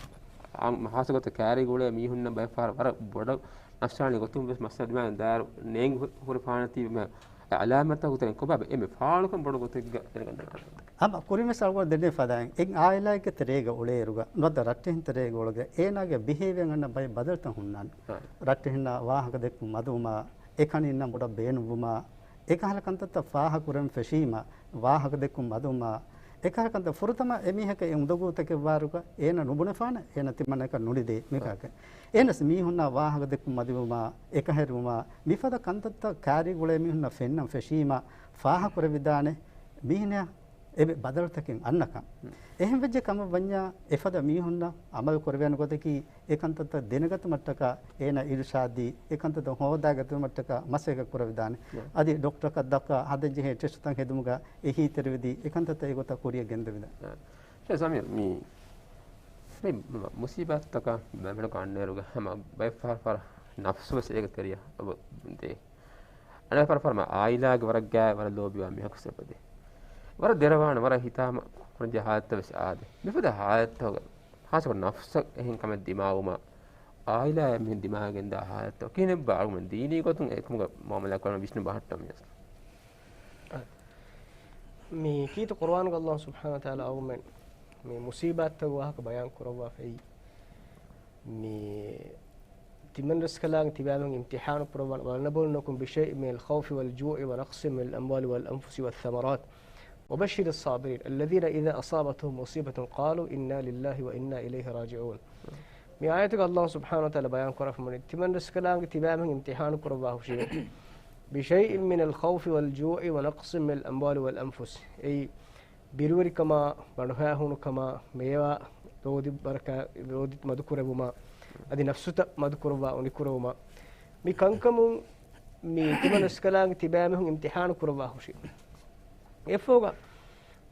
އާ، ހާއްސަ ގޮތަށް ކައިރީގެ އުޅޭ މީހުންނަށް ބައެއް ފަހަރަށް ވަރަށް ބޮޑަށް ނަފްސާނީ ގޮތުން ވެސް މައްސަލަ ދިމާއިން ދާއިރު ނޭނގި ހު-، ހުރި ފާނަތީ މެ-، އެ އަލާމަތްތަކުގެ ތެރެއިން ކޮބާބެ އެންމެ ފާޅުކަން ބޮޑު ގޮތެއްގަ ދެނެގަންނަވާނެ. އަމަ ކުރިންވެސް އަޅުގަނޑު ދެންނެވި ފަދައިން އެއް އާއިލާއެއްގެ ތެރޭގަ އުޅޭއިރުގަ ނުވަތަ ރައްޓެހިން ތެރޭގަ އުޅުގަ އޭނާގެ ބިހޭވިއަރ އަންނަ ބައެއް ބަދަލުތައް ހުންނާނެ. އާ. ރައްޓެހިންނަށް ވާހަކަ ދެއްކުން މަދުވުމާ، އެކަނިންނަށް ބޮޑަށް ބޭނުންވުމާ، އެކަހަލަ ކަންތައްތައް ފާހަގަކުރަން ފެށީމަ، ވާހަކަދެއްކުން މަދުވުމާ، އެކަހަލަ ކަންތައް ފުރަތަމަ އެމީހަކަށް އެ އުނދަގޫތަކެއްވާއިރުގަ އޭނަ ނުބުނެފާނެ، އޭނަ ތިމަންނައަކަށް ނުނިދޭ މިކަހަލަ ކަން. އެހެނަސް މީހުންނާ ވާހަކަދެއްކުން މަދުވުމާ، އެކަހެރިވުމާ، މިފަދަ ކަންތައްތައް ކައިރީގަ އުޅޭ މީހުންނަށް ފެންނަން ފެށީމަ، ފާހަގަކުރެވިދާނެ މީހުންނަށް އެބަ ބަދަލުތަކެއް އަންނަކަން. އެހެން ވެއްޖެ ކަމަށް ވަންޏާ، އެފަދަ މީހުންނަށް އަމަލު ކުރެވޭނެ ގޮތަކީ، އެ ކަންތައްތައް ދެނެގަތުމަށްޓަކާ އޭނަ އިރުޝާދީ، އެ ކަންތައްތައް ހޯދާގަތުމަށްޓަކާ މަސައްކަތް ކުރެވިދާނެ. އަދި ޑޮކްޓަރަކަށް ދައްކާ ހަދަންޖެހޭ ޓެސްޓުތައް ހެދުމުގަ އެހީތެރިވެދީ، އެ ކަންތައްތައް އެގޮތަށް ކުރިއަށް ގެންދެވިދާނެ. ޝޭޚް ސަމީރު، މި، މި މު-، މުސީބާތުތަކާ ބައިމީހުން އަންނައިރުގަ ހަމަ ބައެއް ފަހަރަށް ނަފްސުވެސް އޭގެ ތެރެއަށް އަބަދު ދޭ. އަނެއް ފަހަރަށް ފަހަރަށް މާ އާއިލާގެ ވަރަށް ގާތް ވަރަށް ލޯބިވާ މީހަކު ސަބަބެ. ވަރަށް ދެރަވާނެ، ވަރަށް ހިތާމަ ކުރަންޖެހޭ ހާލަތްތައް ވެސް އާދޭ. މިފަދަ ހާލަތްތަކުގަ ހާއްސަކޮށް ނަފްސަށް އެހެން ކަމެއް ދިމާވުމާ، އާއިލާއަށް މިހެން ދިމާވެގެންދާ ހާލަތްތައް ކިހިނެއްބާ އަޅުގަނޑު ދީނީ ގޮތުން އެކަމުގަ މުއާމަލާތް ކުރަން ވިސްނުން ބަހައްޓަން މި އަސްލު. މި ކީރިތި ޤުރުއާނުގަ ﷲ ސުބްޙާނަހޫ ވަތަޢާލާ އަޅުގަނޑުމެން މި މުސީބާތްތަކުގެ ވާހަކަ ބަޔާން ކުރައްވާފައި، މި ތިމަންރަސްކަލާނގެ ތިބާމީހުން އިމްތިޙާނު ކުރައްވާނެ، "ولنبلونكم بشيء من الخوف والجوع ونقص من الأموال والأنفس والثمرات وبشر الصابرين الذين إذا أصابتهم مصيبة قالوا إنا لله وإنا إليه راجعون." މި އާޔަތުގަ ﷲ ސުބްޙާނަހޫ ވަތަޢާލާ ބަޔާން ކުރާފަ މި ތިމަންރަސްކަލާނގެ ތިބާމީހުން އިމްތިޙާނު ކުރައްވާ ހުށީ، "بشيء من الخوف والجوع ونقص من الأموال والأنفس." އެއީ ބިރުވެރިކަމާ، ބަނޑުހައިހޫނުކަމާ، މޭވާ ރޯދި ބަރަކާ، ރޯދި މަދުކުރެވުމާ، އަދި ނަފްސުތައް މަދުކުރައްވާ އުނިކުރެވުމާ، މި ކަންކަމުން މި ތިމަންރަސްކަލާނގެ ތިބާމީހުން އިމްތިޙާނު ކުރައްވާ ހުށީ. އެއަށްފަހުގަ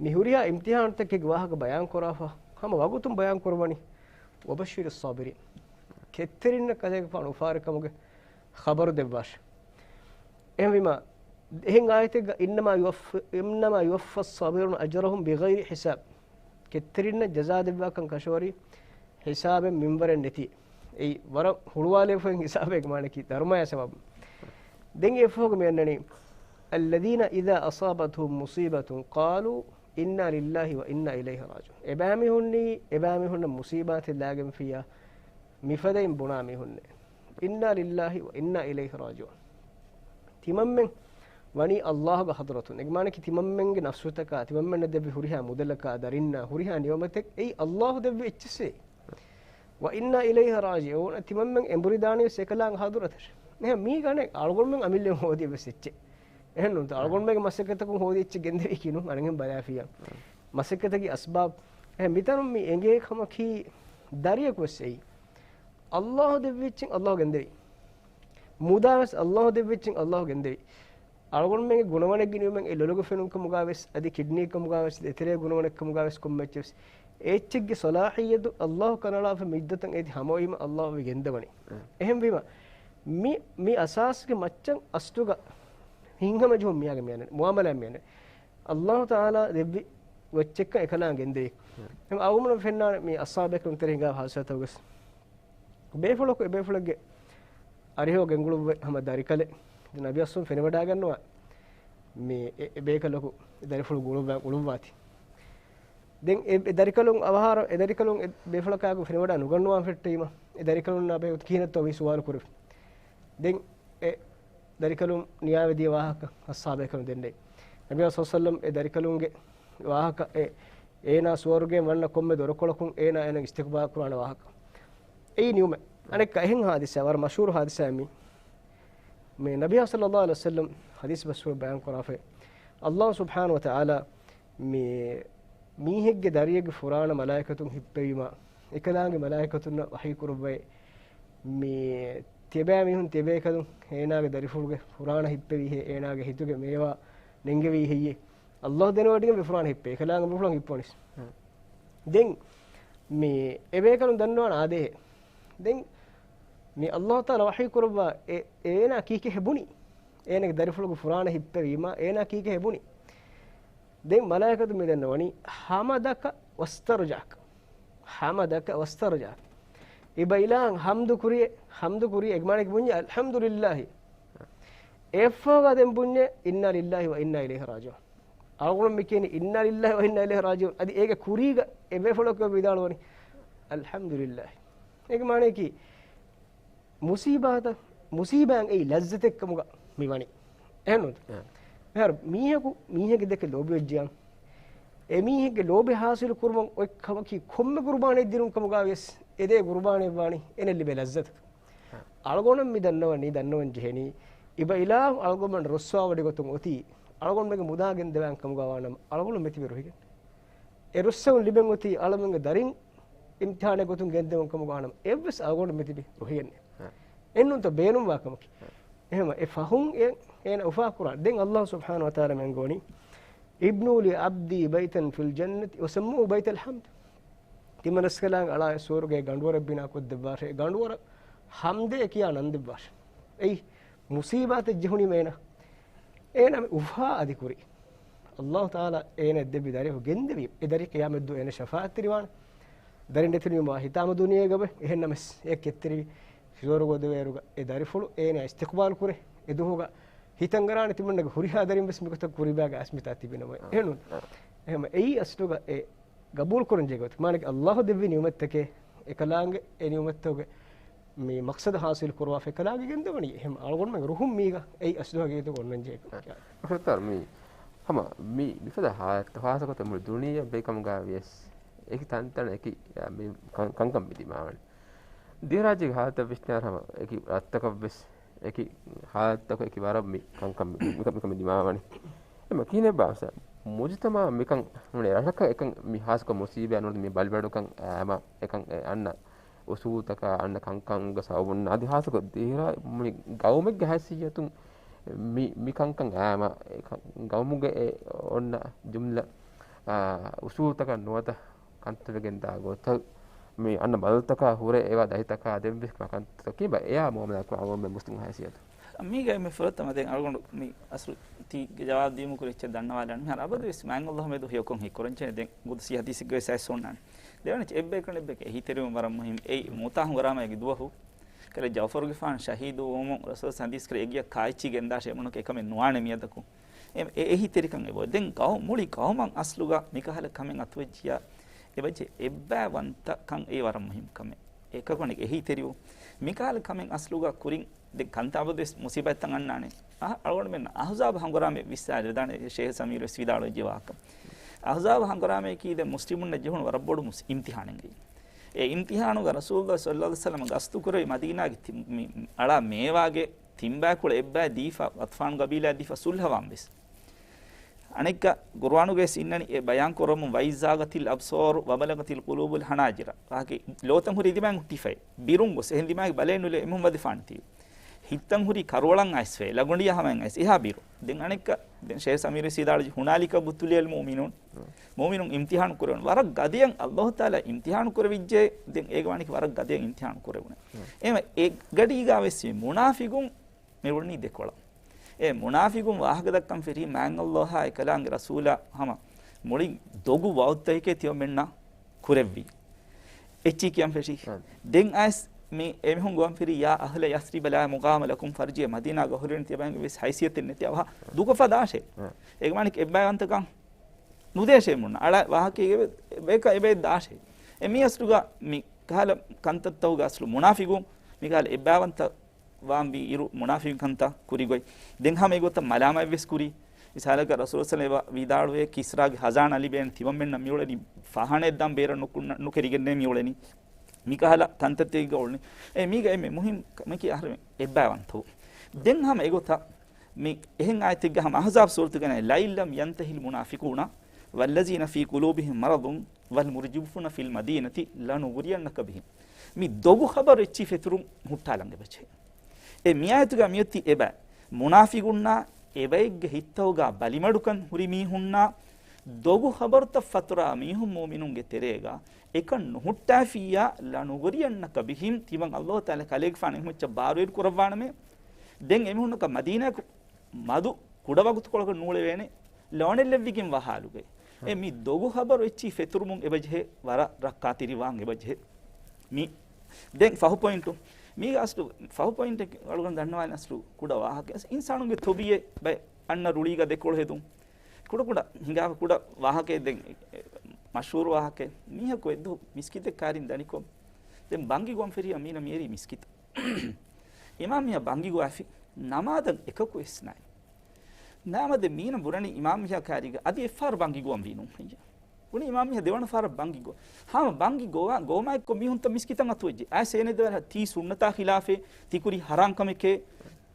މި ހުރިހާ އިމްތިޙާނުތަކެއްގެ ވާހަކަ ބަޔާން ކުރާފަ، ހަމަ ވަގުތުން ބަޔާން ކުރައްވަނީ، "وبشر الصابرين." ކެތްތެރިންނަށް ކަލޭގެފާނު އުފާވެރިކަމުގެ ޚަބަރު ދެއްވާށި. އެހެންވީމާ، އެހެން އާޔަތެއްގަ، "إنما يوف-، إنما يوفى الصابرون أجرهم بغير حساب." ކެތްތެރިންނަށް ޖަޒާ ދެއްވާކަން ކަށަވަރީ ހިސާބެއް މިންވަރެއް ނެތި. އެއީ ވަރަށް ހުޅުވާލެވިފައި ހިސާބެއް މާނަކީ ދަރުމަޔާ ސަބަބު. ދެން އެއަށްފަހުގަ މި އަންނަނީ، "الذين إذا أصابتهم مصيبة قالوا إنا لله وإنا إليه راجعون." އެބައިމީހުންނީ، އެބައިމީހުންނަށް މުސީބާތެއް ލާގެންފިއްޔާ، މިފަދައިން ބުނާ މީހުންނޭ. "إنا لله وإنا إليه راجعون." ތިމަންމެން ވަނީ ﷲގެ ޙަޟްރަތުން. އޭގެ މާނައަކީ ތިމަންމެންގެ ނަފްސުތަކާ، ތިމަންމެންނަށް ދެއްވި ހުރިހާ މުދަލަކާ، ދަރިންނާ، ހުރިހާ ނިޢުމަތެއް އެއީ ﷲ ދެއްވި އެއްޗެއްސޭ. "وإنا إليه راجعون." ތިމަންމެން އެނބުރިދާނީ ވެސް އެކަލާނގެ ޙަޟްރަތަށް. އެހެން މީގަ އަނެއް އަޅުގަނޑުމެން އަމިއްލައިން ހޯދިއެއް ވެސް އެއްޗެއް. އެހެން ނޫންތަ؟ އަޅުގަނޑުމެންގެ މަސައްކަތަކުން ހޯދި އެއްޗެއް ގެންދެވީކީ ނޫން. އަނެއްހެން ބަލާފިއްޔާ. މަސައްކަތަކީ އަސްބާބު. އެހެން މިތަނުން މި އެނގޭ ކަމަކީ ދަރިޔަކު ވެސް އެއީ. ﷲ ދެއްވިއްޗެއް ﷲ ގެންދެވީ. މުދާ ވެސް ﷲ ދެއްވިއްޗެއް ﷲ ގެންދެވީ. އަޅުގަނޑުމެންގެ ގުނަވަނެއްގެ ނިޢުމަތް އެ ލޮލުގެ ފެނުންކަމުގާ ވެސް، އަދި ކިޑްނީކަމުގާ ވެސް، ދޭތެރޭގެ ގުނަވަނެއްކަމުގާ ވެސް، ކޮންމެއެއްޗެއް ވެސް އެއްޗެއްގެ ޞަލާޙިއްޔަތު ﷲ ކަނޑައަޅާފަ މިއްދަތަށް އެދި ހަމަވީމަ ﷲ ވެ ގެންދަވަނީ. އެހެންވީމަ، މި، މި އަސާސްގެ މައްޗަށް އަސްލުގަ ހިތްހަމަޖެހުން މިޔާގެ މިޔަނެ، މުއާމަލާ މިޔަނެ. އައްލާހު ތަޢާލާ ދެއްވި އެއްޗެއްކަން އެކަލާނގެ ގެންދެވި. އެހެން އަޅުގަނޑު ފެންނާނެ މި އަޞްޙާބޭކަލުން ތެރޭ ހިނގާ ހާދިސާތަކުވެސް. ބޭފުޅަކު އެބޭފުޅެއްގެ އަރިހަށް ގެންގުޅުއްވި ހަމަ ދަރިކަލެއް. ދެން ނަބީ އަސްލު ފެނިވަޑާގަންނަވާ މި އެ، އެބޭކަލަކު ދަރިފުޅު ގުޅުއްވާ، ގުޅުއްވާތީ. ދެން އެ، އެ ދަރިކަލުން އަވަހާރަ، އެ ދަރިކަލުން އެ ބޭފުޅަކާއެކު ފެނިވަޑާ ނުގަންނަވާން ފެއްޓެވީމަ، އެ ދަރިކަލުންނާ ބެހޭ ކިހިނެއްތޯ މި ސުވާލު ކުރެވި. ދެން އެ ދަރިކަލުން ނިޔާވެދިޔަ ވާހަކަ އަޞްޙާބޭކަލުން ދެންނެވި. ނަބީ ސައްލައްލާހު އަލައިހި ވަސައްލަމް އެ ދަރިކަލުންގެ ވާހަކަ އެ، އޭނާ ސުވަރުގެ ވަންނަ ކޮންމެ ދޮރުކޮޅަކުން އޭނާ އޭނަ އިސްތިޤްބާލް ކުރާނެ ވާހަކަ. އެއީ ނިޔުމެއް. އަނެއްކާ އެހެން ހާދިސާ، ވަރަށް މަޝްހޫރު ހާދިސާ މީ. މި ނަބީ ސައްލައްލާހު އަލައިހި ވަސައްލަމް ޙަދީޘް ބަސްފުޅު ބަޔާން ކުރާފައި. އައްލާހު ސުބްޙާނަހު ވަ ތަޢާލާ މި މީހެއްގެ ދަރިއެއްގެ ފުރާނަ މަލާއިކަތުން ހިއްޕެވީމާ، އެކަލާނގެ މަލާއިކަތުންނަށް ވަޙީ ކުރައްވައި، މި ތިޔަބައިމީހުން ތިޔަބޭކަލުން އޭނާގެ ދަރިފުޅުގެ ފުރާނަ ހިއްޕެވީހޭ، އޭނާގެ ހިތުގެ މޭވާ ނެންގެވީ ހެއްޔޭ؟ އައްލާހު ދެނެވޮޑިގެން ފުރާނަ ހިއްޕޭ، އެކަލާނގެ ދަރިފުޅަށް ހިއްޕުވަނީސް. ދެން މި އެބޭކަލުން ދަންނަވާނެ އާދޭހޭ. ދެން މި އައްލާހު ތަޢާލާ ވަޙީ ކުރައްވާ އެ، އޭނާ ކީކޭ ބުނީ؟ އޭނާގެ ދަރިފުޅުގެ ފުރާނަ ހިއްޕެވީމާ، އޭނާ ކީކޭ ބުނީ؟ ދެން މަލާއިކަތު މި ދަންނަވަނީ، ޙަމަދަކަ ވަސްތަރްޖާކަ. ޙަމަދަކަ ވަސްތަރްޖާކަ. އިބަ އިލާހަށް ޙަމްދު ކުރިޔޭ، ޙަމްދު ކުރިޔޭ، އޭގެ މާނައަކީ ބުންޏޭ، އަލްޙަމްދުލިއްލާހި. އެއަށްފަހުގަ ދެން ބުންޏޭ، އިންނާ ލިއްލާހި ވަ އިންނާ އިލައިހި ރާޖިޢޫން. އަޅުގަނޑު މި ކިޔަނީ، އިންނާ ލިއްލާހި ވަ އިންނާ އިލައިހި ރާޖިޢޫން. އަދި އޭގެ ކުރީގަ އެބޭފުޅަކު ވިދާޅުވަނީ، އަލްޙަމްދުލިއްލާހި. އޭގެ މާނައަކީ، މުޞީބާތައް، މުޞީބާއިން އެއީ ލައްޒަތެއްކަމުގަ މި ވަނީ. އެހެންނޫންތަ؟ އެހެން މީހަކު މީހެއްގެ ދެކެ ލޯބިވެއްޖިޔާ، އެ މީހެއްގެ ލޯބި ޙާޞިލު ކުރުމަށް އޮތް ކަމަކީ ކޮންމެ ޤުރުބާނެއް ދިނުން ކަމުގަ ވިޔަސް އެދޭ ޤުރުބާނެއް ވާނީ އޭނަ ލިބޭ ލައްޒަތަކަށް. އަޅުގަނޑު މި ދަންނަވަނީ، ދަންނަވަން ޖެހެނީ، އިބަ އިލާހު އަޅުގަނޑު ރުއްސަވާވަޑި ގޮތުން އޮތީ، އަޅުގަނޑުމެންގެ މުދާ ގެންދެވާން ކަމުގަ ވާނަމަ، އަޅުގަނޑު މިތިބި ރުހިގެން. އެ ރުއްސެވުން ލިބެން އޮތީ އަޅަމެންގެ ދަރިން އިމްތިޙާނެއް ގޮތުން ގެންދެވުން ކަމުގަ ވާނަމަ، އެއްވެސް އަޅުގަނޑު މިތިބި ރުހިގެން. އެންނުންތަ ބޭނުންވާ ކަމަކީ. އެހެމަ އެ ފަހުން އެ، އޭނަ އުފާކުރާ. ދެން އައްލާހު ސުބްޙާނަހު ވަ ތަޢާލާ މެންގޯނީ، ابنوا لعبدي بيتا في الجنة وسموه بيت الحمد. ތިމަން ރަސްކަލާނގެ އަޅާ އެ ސުވަރުގެ ގަނޑުވަރެއް ބިނާ ކޮށްދެއްވާށޭ. ގަނޑުވަރަށް ޙަމްދޭ ކިޔާ ނަން ދެއްވާށޭ. އެއީ މުޞީބާތެއް ޖެހުނީމަ އޭނަ، އޭނަ މި އުފާ އަދި ކުރި. އައްލާހު ތަޢާލާ އޭނަ ދެއްވި ދަރިފުޅު ގެންދެވީ. އެ ދަރި ޤިޔާމަތްދުވަހު އޭނަ ޝަފާޢަތްތެރިވާނެ. ދަރިން ނެތުނީމާ ހިތާމަ ދުނިޔޭގަ އެހެންނަމަސް އެ ކެތްތެރިވި ސުވަރުގެ ދެވޭއިރުގަ އެ ދަރިފުޅު އޭނަ އިސްތިޤްބާލް ކުރޭ. އެ ދުވަހުގަ ހިތަށް އަރާނެ ތިމަންނަގެ ހުރިހާ ދަރިން ވެސް މިގޮތަށް ކުރިބާގަ އައިސް މިތާ ތިބިނަމަ. އެހެންނޫން. އެހެމަ އެއީ އަސްލުގަ އެ ގަބޫލު ކުރަން ޖެހޭ ގޮތަކީ. މާނައަކީ އައްލާހު ދެއްވި ނިޢުމަތްތަކެއް އެކަލާނގެ އެ ނިޢުމަތްތަކުގެ މި މަޤްޞަދު ޙާޞިލު ކުރުވާފަ އެކަލާނގެ ގެންދަވަނީ. އެހެން އަޅުގަނޑުމެން ރުހުން މީގަ އެއީ އަސްލު ހަގީގަތުގަ އޮންނަން ޖެހޭ ކަމަކީ. އަ، ޑޮކްޓަރ، މި ހަމަ މި މިފަދަ ހާލަތު ޚާއްޞަކޮށް މުޅި ދުނިޔެ ބެކަމުގަ ވިޔަސް އެކި ތަންތަނަށް އެކި، އަ، މި ކަން، ކަންކަން މި ދިމާވަނީ. ދިވެހިރާއްޖޭގެ ހާލަތަށް ވިސްނާ ހަމަ އެކި ރަށްތަކަށް ވެސް އެކި ހާލަތަކު އެކި ވަރަށް މި ކަންކަން މި، މިކަން، މިކަން މި ދިމާވަނީ. އެމަ ކިހިނެއްބާ މުޖުތަމަޢަށް މިކަން ނޫނޭ ރަށަކަށް އެކަން މި ހާއްސަކޮށް މުޞީބާ ނޫނީ މި ބަލިވެރިކަން އައިމަ އެކަން އެ އަންނަ އުސޫލުތަކާ އަންނަ ކަންކަންގެ ސަބަބުން އަދި ހާއްސަކޮށް ދިވެހިރާ މި ގައުމެއްގެ ހައިސިއްޔަތުން މި، މި ކަންކަން އައިމަ އެ ކަން ގައުމުގެ އެ އޮންނަ ޖުމްލަ، އާ، އުސޫލުތަކަށް ނުވަތަ ކަންތައް ވެގެންދާ ގޮތަށް މި އަންނަ ބަދަލުތަކާ ހުރެ އެވާ ދަތިތަކާ ދެންވެސް ކަންތައްތަކީ ބަ އެޔާ މުއާމަލާތް ކުރާ އަޅުގަނޑުމެން މުސްލިމް ހައިސިއްޔަތު. މީގައި މި ފުރަތަމަ ދެން އަޅުގަނޑު މި އަސްލު ތީގެ ޖަވާބު ދިޔުމަށް ކުރި އެއްޗެއް ދަންނަވާލާނެ. މިހާރު އަބަދުވެސް މާތް ﷲ މެދު ހެޔޮކޮށް ހީކުރަންޖެހޭ. ދެން ގުދުސީ ހަދީސެއްގައި ވެސް އައިސް އޮންނާނެ. ދެވަނަ އެއްޗެއް އެއްބަޔަކު އެއްބަޔަކަށް އެހީތެރިވުން ވަރަށް މުހިންމު. އެއީ މޫތާ ހަނގުރާމައިގެ ދުވަހު ކަލޭ ޖަޢުފަރުގެފާނު ޝަހީދުވުމުން ރަސޫލާ ޙަދީޘް ކުރޭ އެއްގެއަށް ކާއެއްޗިހި ގެންދާށޭ އެމަނުން އެކަމެއް ނުވާނެ މިއަދަކު. އެ، އެ އެހީތެރިކަން އެބައޮތް. ދެން ގައު، މުޅި ގައުމަށް އަސްލުގަ މިކަހަލަ ކަމެއް އަތުވެއްޖިޔާ، އެބަޖެ އެއްބައިވަންތަކަން އެ ވަރަށް މުހިންމު ކަމެއް. އެކަކު އަނެއް އެހީތެރިވުން. މިކަހަލަ ކަމެއް އަސްލުގަ ކުރިން ދެން ކަންތައް އަބަދުވެސް މުސީބާތްތައް އަންނާނެ. އަ، އަޅުގަނޑުމެން އަޙްޒާބު ހަނގުރާމަ ވިސްނާލެވިދާނެ ޝޭޚް ސަމީރު ވެސް ވިދާޅުވެއްޖެ ވާހަކަ. އަޙްޒާބު ހަނގުރާމައަކީ ދެން މުސްލިމުންނަށް ޖެހުނު ވަރަށް ބޮޑު މުސް، އިމްތިޙާނެއްގައި. އެ އިމްތިޙާނުގަ ރަސޫލުﷲ ޞައްލަﷲު ޢަލައިހި ވަސައްލަމަ ގަސްތު ކުރެވި މަދީނާގެ ތި، މި، އަޅާ މޭވާގެ ތިންބައިކުޅަ އެއްބައި ދީފަ، ޣަޠްފާނު ގަބީލާ ދީފަ ޞުލްޙަވާން ވެސް. އަނެއްކާ ޤުރުއާނުގައި ވެސް އިންނަނީ އެ ބަޔާން ކުރަމުން، "وإذ زاغت الأبصار وبلغت القلوب الحناجر." ވާހަކަ ލޯތައް ހުރީ ދިމާއިން ހުއްޓިފައި، ބިރުން ގޮސް އެހެން ދިމާއިން ބަލައެއް ނުލެވޭ އެމީހުން ވަދެފާނެތީ. ހިތްތައް ހުރީ ކަރުވަޅަށް އައިސްފައި، ލަގޮނޑިއަށް ހަމައަށް އައިސް އެހާ ބިރު. ދެން އަނެއްކާ، ދެން ޝޭޚް ސަމީރު ވެސް ވިދާޅުވި، "هنالك ابتلي المؤمنون." މުއުމިނުން އިމްތިޙާނު ކުރެވުނު. ވަރަށް ގަދަޔަށް ﷲ ތަޢާލާ އިމްތިޙާނު ކުރެވިއްޖެ. ދެން އޭގެ ވާނީ ވަރަށް ގަދަޔަށް އިމްތިޙާނު ކުރެވުނެ. އެހެން އެ ގަޑީގަ ވެސް މުނާފިގުން މި އުޅުނީ ދެކޮޅަށް. އެ މުނާފިގުން ވާހަކަ ދައްކަން ފެށީ މާތް ﷲ އާއި ކަލާނގެ ރަސޫލާ ހަމަ މުޅި ދޮގު ވައުދުތަކެކޭ ތިމަންމެންނަށް ކުރެއްވީ. އެއްޗި ކިޔަން ފެށީ. ހަ. ދެން އައިސް މި އެމީހުން ގޮވަން ފެށީ، "يا أهل يثرب لا مقام لكم فارجعوا." މަދީނާގަ ހުރިން ތިޔަބައިންގެ ވެސް ހައިސިއްޔަތެއް ނެތި އަވަހަށް ދުކޮށްފަ ދާށޭ. ހަ. އޭގެ މާނައަކީ އެއްބައިވަންތަކަން ނުދޭށޭ މުންނަ. އަޅަ ވާހަކައިގެ އެބަ-، އެބަ-، އެބައެއް ދާށޭ. އެ މީ އަސްލުގަ މި ކަހަލަ ކަންތައްތައުގަ އަސްލު މުނާފިގުން މި ކަހަލަ އެއްބައިވަންތަ ވާންވީ އިރު މުނާފިގުން ކަންތައް ކުރިގޮތް. ދެން ހަމަ އެގޮތަށް މަލާމާތްވެސް ކުރީ. މިސާލަކަށް ރަސޫލު ސަލް ވިދާޅުވޭ، ކިސްރާގެ ހަޒާނާ ލިބޭނެ ތިމަންމެންނަށް މިއުޅެނީ ފާހާނައެއް ދާން ބޭރަށް ނުކުންނަ-، ނުކެރިގެންނޭ މިއުޅެނީ. މިކަހަލަ ކަންތައްތަކެއްގަ އުޅެނީ. އެ މީގަ އެންމެ މުހިންމު ކަމަކީ އަހަރެމެން އެއްބައިވަންތަވުން. ދެން ހަމަ އެގޮތަށް މި އެހެން އާޔަތެއްގަ ހަމަ އަހްޒާބް ސޫރަތުގަ، "لئن لم ينته المنافقون والذين في قلوبهم مرض والمرجفون في المدينة لنغرينك بهم." މި ދޮގު ޚަބަރު އެއްޗި ފެތުރުން ހުއްޓާލަން އެބަޖެހޭ. އެ މި އާޔަތުގަ މިއޮތީ އެބަ މުނާފިގުންނާ އެބައެއްގެ ހިތްތައުގަ ބަލިމަޑުކަން ހުރި މީހުންނާ ދޮގު ޚަބަރުތައް ފަތުރާ މީހުން މުއުމިނުންގެ ތެރޭގަ އެކަން ނުހުއްޓާފިއްޔާ، لنغرينك بهم، ތިމަން ﷲ ތަޢާލާ ކަލޭގެފާނު އެހެން އެއްޗެއް ބާރުއިރު ކުރައްވާނަމޭ. ދެން އެމީހުންނަކަށް މަދީނާއަކު މަދު ކުޑަ ވަގުތުކޮޅަކަށް ނޫޅެވޭނެ ލޯނެއް ލެއްވިގެން ވާ ޙާލުގައި. އެ މި ދޮގު ޚަބަރު އެއްޗި ފެތުރުމުން އެބަޖެހޭ، ވަރަށް ރައްކާތެރިވާން އެބަޖެހޭ. މި ދެން ފަހު ޕޮއިންޓު. މީގެ އަސްލު ފަހު ޕޮއިންޓެއް އަޅުގަނޑު ދަންނަވާނެ އަސްލު ކުޑަ ވާހަކަ. އިންސާނުންގެ ތޮބީއެއް ބައެއް އަންނަ ރުޅީގަ ދެކޮޅު ހެދުން. ކުޑަ ކުޑަ ހިނގާފަ ކުޑަ ވާހަކައެއް ދެން މަޝްހޫރު ވާހަކައެއް. މީހަކު އެއްދުވަހު މިސްކިތެއް ކާރިން ދަނިކޮށް ދެން ބަންގި ގޮވަން ފެށިއްޔާ މީނަ މިއެރީ މިސްކިތަށް. އިމާމް މީހާ ބަންގި ގޮވާފި ނަމާދަށް އެކަކު ވެސް ނާއި. ނާމަދެ މީނަ ބުނަނީ އިމާމް މީހާ ކާރީގަ އަދި އެއްފަހަރު ބަންގި ގޮވަން ވީނު ހެއްޔެވެ؟ ބުނި އިމާމް މީހާ ދެވަނަ ފަހަރަށް ބަންގި ގޮ-، ހަމަ ބަންގި ގޮވާ-، ގޮވުމާއެއްކޮށް މީހުންތައް މިސްކިތަށް އަތުވެއްޖެ. އައިސް އޭނަ ދެވަނަ ތީ ސުންނަތާ ޚިލާފޭ، ތި ކުރީ ހަރާން ކަމެކޭ،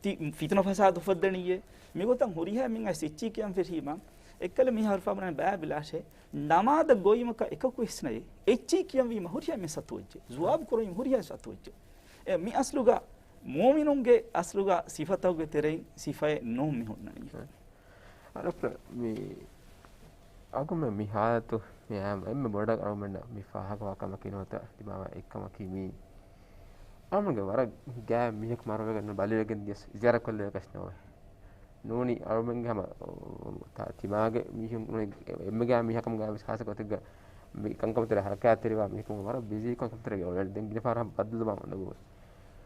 ތި ފިތުނަ ފަސާދަ އުފައްދަނީއޭ. މިގޮތަށް ހުރިހާ މިން އައިސް އެއްޗީ ކިޔަން ފެށީމަ، އެއްކަލަ މީހާ ހުރިފާ ބުނަނީ ބައި ބިލާށޭ. ނަމާދަށް ގޮވީމަކަށް އެކަކު ވެސް ނައޭ. އެއްޗީ ކިޔަންވީމަ ހުރިހާ މިސް އަތުވެއްޖެ. ޒުވާބު ކުރުވީމަ ހުރިހާ މިސް އަތުވެއްޖެ. އެ މި އަސްލުގަ މުއުމިނުންގެ އަސްލުގަ ސިފަތަކުގެ ތެރެއިން ސިފައެއް ނޫން މި ހުންނަނީ. އަ، ޑޮކްޓަރ، މި އަގުމެ މި ހާލަތު މި އާ އެންމެ ބޮޑަށް އަޅުމެންނަށް މި ފާހަގަވާ ކަމަކީ ނުވަތަ ތިމާވާ އެއްކަމަކީ މީ އަޅުމެންގެ ވަރަށް ގާތް މީހަކު މަރުވެގެން ބަލިވެގެން ދިޔަސް ޒިޔާރަތް ކޮށްލެވޭކަށް ނޯވޭ. ނޫނީ އަޅުމެންގެ ހަމަ، ތާ-، ތިމާގެ މީހުން ނޫނީ އެންމެ ގާތް މީހަކަމުގައި ވެސް ހާއްސަ ގޮތެއްގަ މި ކަންކަމަށް ތެރޭ ހަރަކާތްތެރިވާ މީހަކު ވަރަށް ބިޒީ ކަންކަމަށް ތެރޭގަ އޮވޭ. ދެން ގިނަ ފަހަރަށް ބައްދަލުވާ އޮންނަ ގޮތް.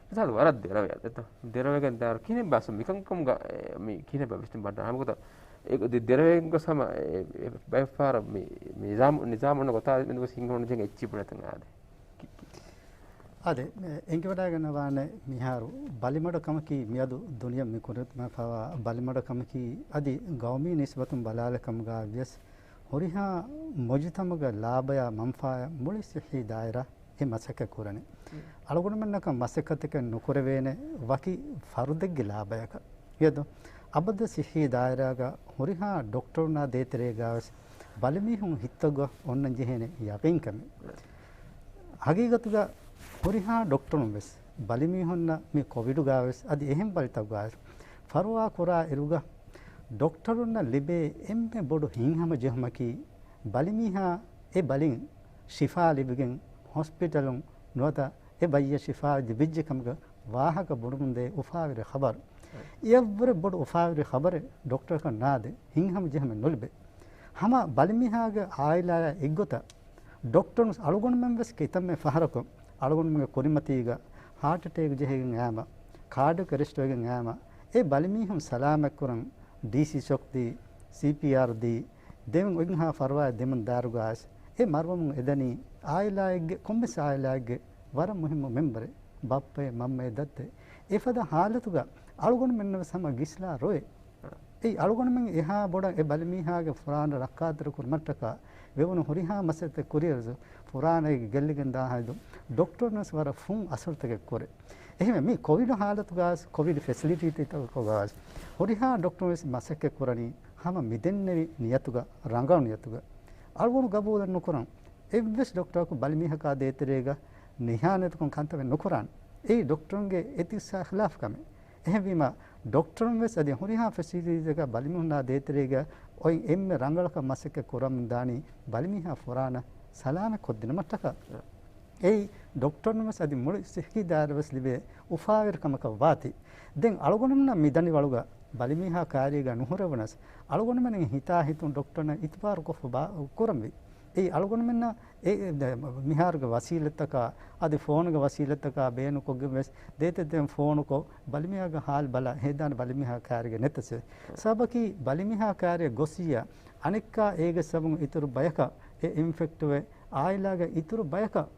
މިސާލު ވަރަށް ދެރަވެ އަދެތަ؟ ދެރަވެގެން ދާއިރު ކިހިނެއް ބާސް މިކަންކަމުގަ، އެ، މި ކިހިނެއް ބާ ވިސްނުން ބައްޓާ ހަމަގޮތަށް އެ ދެ-، ދެރަވެގެން ގޮސް ހަމަ، އެ، އެ، ބައެއްފަހަރަށް މި، މި ނިޒާމު، ނިޒާމު އޮންނަ ގޮތާ މެންދު ގޮސް ހިނގަމުން ޖެހެން އެއްޗި ބުނެތަން އާދެ. އާދެ، އެ، އެނގިވަޑައިގަންނަވާނެ މިހާރު ބަލިމަޑު ކަމަކީ މިއަދު ދުނިޔެ މި ކުރިމަތިވާ ބަލިމަޑު ކަމަކީ އަދި ގައުމީ ނިސްބަތުން ބަލާލި ކަމުގަ ވިޔަސް ހުރިހާ މުޖުތަމަޢުގެ ލާބަޔާ މަންފާޔާ މުޅި ސިއްހީ ދާއިރާ އެ މަސައްކަތް ކުރަނީ. މް. އަޅުގަނޑުމެންނަކަށް މަސައްކަތަކެއް ނުކުރެވޭނެ ވަކި ފަރުދެއްގެ ލާބަޔަކަށް. ވިޔަދޯ، އަބަދު ސިއްހީ ދާއިރާގަ ހުރިހާ ޑޮކްޓަރުންނާ ދޭތެރޭގަވެސް ބަލިމީހުން ހިތަށްގަ އޮންނަން ޖެހޭނެ ޔަގީންކަމެއް. ހަގީގަތުގަ ހުރިހާ ޑޮކްޓަރުން ވެސް ބަލިމީހުންނަށް މި ކޮވިޑުގަވެސް އަދި އެހެން ބަލިތަކުގަވެސް ފަރުވާ ކުރާ އިރުގަ ޑޮކްޓަރުންނަށް ލިބޭ އެންމެ ބޮޑު ހިތްހަމަޖެހުމަކީ ބަލިމީހާ އެ ބަލިން ޝިފާ ލިބިގެން ހޮސްޕިޓަލުން ނުވަތަ އެ ބައްޔަށް ޝިފާ ލިބިއްޖެ ކަމުގެ ވާހަކަ ބުނުމުންދޭ އުފާވެރި ޚަބަރު. އެއަށްވުރެ ބޮޑު އުފާވެރި ޚަބަރެއް ޑޮކްޓަރަކަށް ނާދޭ، ހިތްހަމަޖެހުމެއް ނުލިބޭ. ހަމަ ބަލިމީހާގެ އާއިލާއާ އެއްގޮތަށް ޑޮކްޓަރުން އަޅުގަނޑުމެން ވެސް ކިތަންމެ ފަހަރަކު އަޅުގަނޑުމެންގެ ކުރިމަތީގަ ހާޓް އެޓޭކް ޖެހިގެން އައިމަ، ކާޑިއަކް އެރެސްޓް ވެގެން އައިމަ، އެ ބަލިމީހުން ސަލާމަތްކުރަން ޑީސީ ޝޮކް ދީ، ސީޕީއާރް ދީ، ދެން އޮތްހާ ފަރުވާއެއް ދެމުން ދާއިރުގައި އެ މަރުވަމުން އެދަނީ އާއިލާއެއްގެ، ކޮންމެސް އާއިލާއެއްގެ ވަރަށް މުހިއްމު މެމްބަރެއް، ބައްޕައެއް، މަންމައެއް، ދައްތައެއް. އެފަދަ ހާލަތުގަ އަޅުގަނޑުމެންނަށް ވެސް ހަމަ ގިސްލާ ރޮއެ. އެއީ އަޅުގަނޑުމެން އެހާ ބޮޑަށް އެ ބަލިމީހާގެ ފުރާނަ ރައްކާތެރި ކުރުމަށްޓަކާ ވެވުނު ހުރިހާ މަސައްކަތެއް ކުރިއަރަސް ފުރާނައިގެ ގެއްލިގެން ދާހާއިދު ޑޮކްޓަރުން ވެސް ވަރަށް ފުން އަސަރުތަކެއް ކުރޭ. އެހެންވެ، މި ކޮވިޑު ހާލަތުގަސް، ކޮވިޑް ފެސިލިޓީތަކުގަސް ހުރިހާ ޑޮކްޓަރުން ވެސް މަސައްކަތް ކުރަނީ ހަމަ މި ދެންނެވި ނިޔަތުގަ، ރަނގަޅު ނިޔަތުގަ. އަޅުގަނޑު ގަބޫލެއް ނުކުރަން، އެއްވެސް ޑޮކްޓަރަކު ބަލިމީހަކާ ދޭތެރޭގަ ނިހާނެތިކޮށް ކަންތައް ނުކުރާނެ. އެއީ ޑޮކްޓަރުންގެ އެތިކްސްއާ ޚިލާފު ކަމެއް. އެހެންވީމަ، ޑޮކްޓަރުން ވެސް އަދި ހުރިހާ ފެސިލިޓީތަކަށް ބަލިމީހުންނާ ދޭތެރޭގަ އޮތް އެންމެ ރަނގަޅަކަށް މަސައްކަތް ކުރަމުން ދާނީ ބަލިމީހާ ފުރާނަ ސަލާމަތް ކޮށްދިނުމަށްޓަކާ. އެއީ ޑޮކްޓަރުން ވެސް އަދި މުޅި ސިއްހީ ދާއިރާ ވެސް ލިބޭ އުފާވެރިކަމަކަށް ވާތީ. ދެން އަޅުގަނޑުމެންނަށް މި ދަނިވަޅުގަ ބަލިމީހާ ކާރީގަ ނުހުރެވުނަސް، އަޅުގަނޑުމެން ހިތާހިތުން ޑޮކްޓަރުންނަށް އިތުބާރުކޮށްފަ ބާ-، ކުރަންވީ. އެއީ އަޅުގަނޑުމެންނަށް އެ، އެ، ދެ-، މިހާރުގެ ވަސީލަތްތަކާ، އަދި ފޯނުގެ ވަސީލަތްތަކާ ބޭނުންކޮށްގެން ވެސް ދޭތެއް ދެން ފޯނުކޮށް، ބަލިމީހާގެ ހާލު ބަލާ ހޭދާނެ ބަލިމީހާ ކާރީގަ ނެތަސް. ސަބަކީ ބަލިމީހާ ކާރީ ގޮސްއިއްޔާ، އަނެއްކާ އޭގެ ސަބަބުން އިތުރު ބަޔަކަށް އެ އިންފެކްޓްވެ، އާއިލާގެ އިތުރު ބަޔަކަށް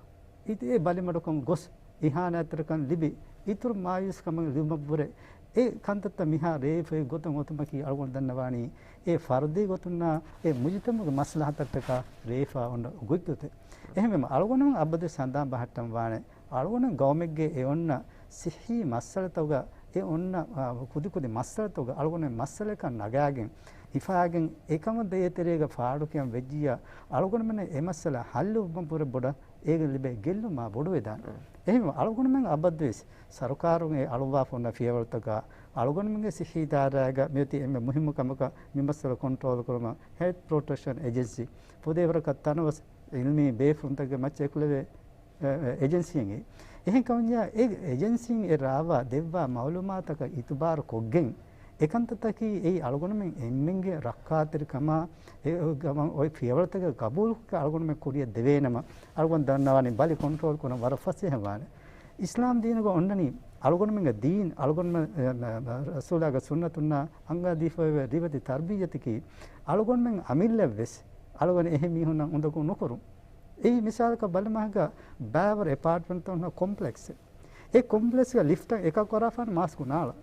އިތު އެ ބަލިމަޑުކަން ގޮސް، އިހާނާތްތެރިކަން ލިބި، އިތުރު މާޔޫސްކަމެއް ލިބުމަށްވުރެ، އެ ކަންތައްތައް މިހާ ރޭވިފައި ގޮތަށް އޮތުމަކީ އަޅުގަނޑު ދަންނަވާނީ، އެ ފަރުދީ ގޮތުންނާ އެ މުޖުތަމަޢުގެ މަސްލަހަތަށްޓަކާ ރޭވިފަ އޮންނަ ގޮތްގޮތެއް. އެހެންވީމަ، އަޅުގަނޑު އަބަދުވެސް ހަނދާން ބަހައްޓަން ވާނެ، އަޅުގަނޑު ގައުމެއްގެ އެ އޮންނަ ސިއްހީ މައްސަލަތަކުގަ، އެ އޮންނަ، އާ، ކުދިކުދި މައްސަލަތަކުގަ އަޅުގަނޑު މައްސަލައަކަށް ނަގާގެން ހިފާގެން، އެކަމަށް ދޭތެރޭގަ ފާޑުކިޔަން ވެއްޖިއްޔާ، އަޅުގަނޑުމެން އެ މައްސަލަ ހައްލުވުމަށްވުރެ ބޮޑަށް އޭގެ ލިބޭ ގެއްލުން މާ ބޮޑުވެދާނެ. އެހެންވެ، އަޅުގަނޑުމެން އަބަދުވެސް ސަރުކާރުން އެ އަޅުއްވާފަ އޮންނަ ފިޔަވަޅުތަކާ، އަޅުގަނޑުމެންގެ ސިއްހީ ދާއިރާގަ މިއޮތީ އެންމެ މުހިއްމު ކަމަކަށް މި މައްސަލަ ކޮންޓްރޯލް ކުރުމަށް ހެލްތް ޕްރޮޓެކްޝަން އެޖެންސީ ފުދޭވަރަކަށް ތަނަވަސް އިލްމީ ބޭފުޅުންތަކުގެ މައްޗަށް އެކުލެވޭ އެ، އެ، އެޖެންސީއެއް. އެހެން ކަމަށް އެ އެޖެންސީން އެ ރާވާ ދެއްވާ މައުލޫމާތަކަށް އިތުބާރު ކޮށްގެން، އެކަންތައްތަކީ އެއީ އަޅުގަނޑުމެން އެންމެންގެ ރައްކާތެރިކަމާ، އެ، ގަމަން އޮތް ފިޔަވަޅުތަކަށް ގަބޫލުކޮށް އަޅުގަނޑުމެން ކުރިއަށް ދެވޭނަމަ، އަޅުގަނޑު ދަންނަވާނީ ބަލި ކޮންޓްރޯލް ކުރަން ވަރަށް ފަސޭހަވާނެ. އިސްލާމް ދީނުގަ އޮންނަނީ އަޅުގަނޑުމެންގެ ދީން، އަޅުގަނޑުމެން، އެ، އެ، އެ، ރަސޫލާގެ ސުންނަތުންނާ އަންގާދީފައިވޭ ރިވެތި ތަރްބިއްޔަތަކީ، އަޅުގަނޑުމެން އަމިއްލައަށްވެސް އަޅުގަނޑު އެހެން މީހުންނަށް އުނދަގޫ ނުކުރުން. އެއީ މިސާލަކަށް ބަލަމަހަކަ ބާވަރު އެޕާޓްމަންޓްތައް ހުންނަ ކޮމްޕްލެކްސް. އެ ކޮމްޕްލެކްސްގެ ލިފްޓަށް އެކަކު އަރާފާނެ މާސްކު ނާޅަ.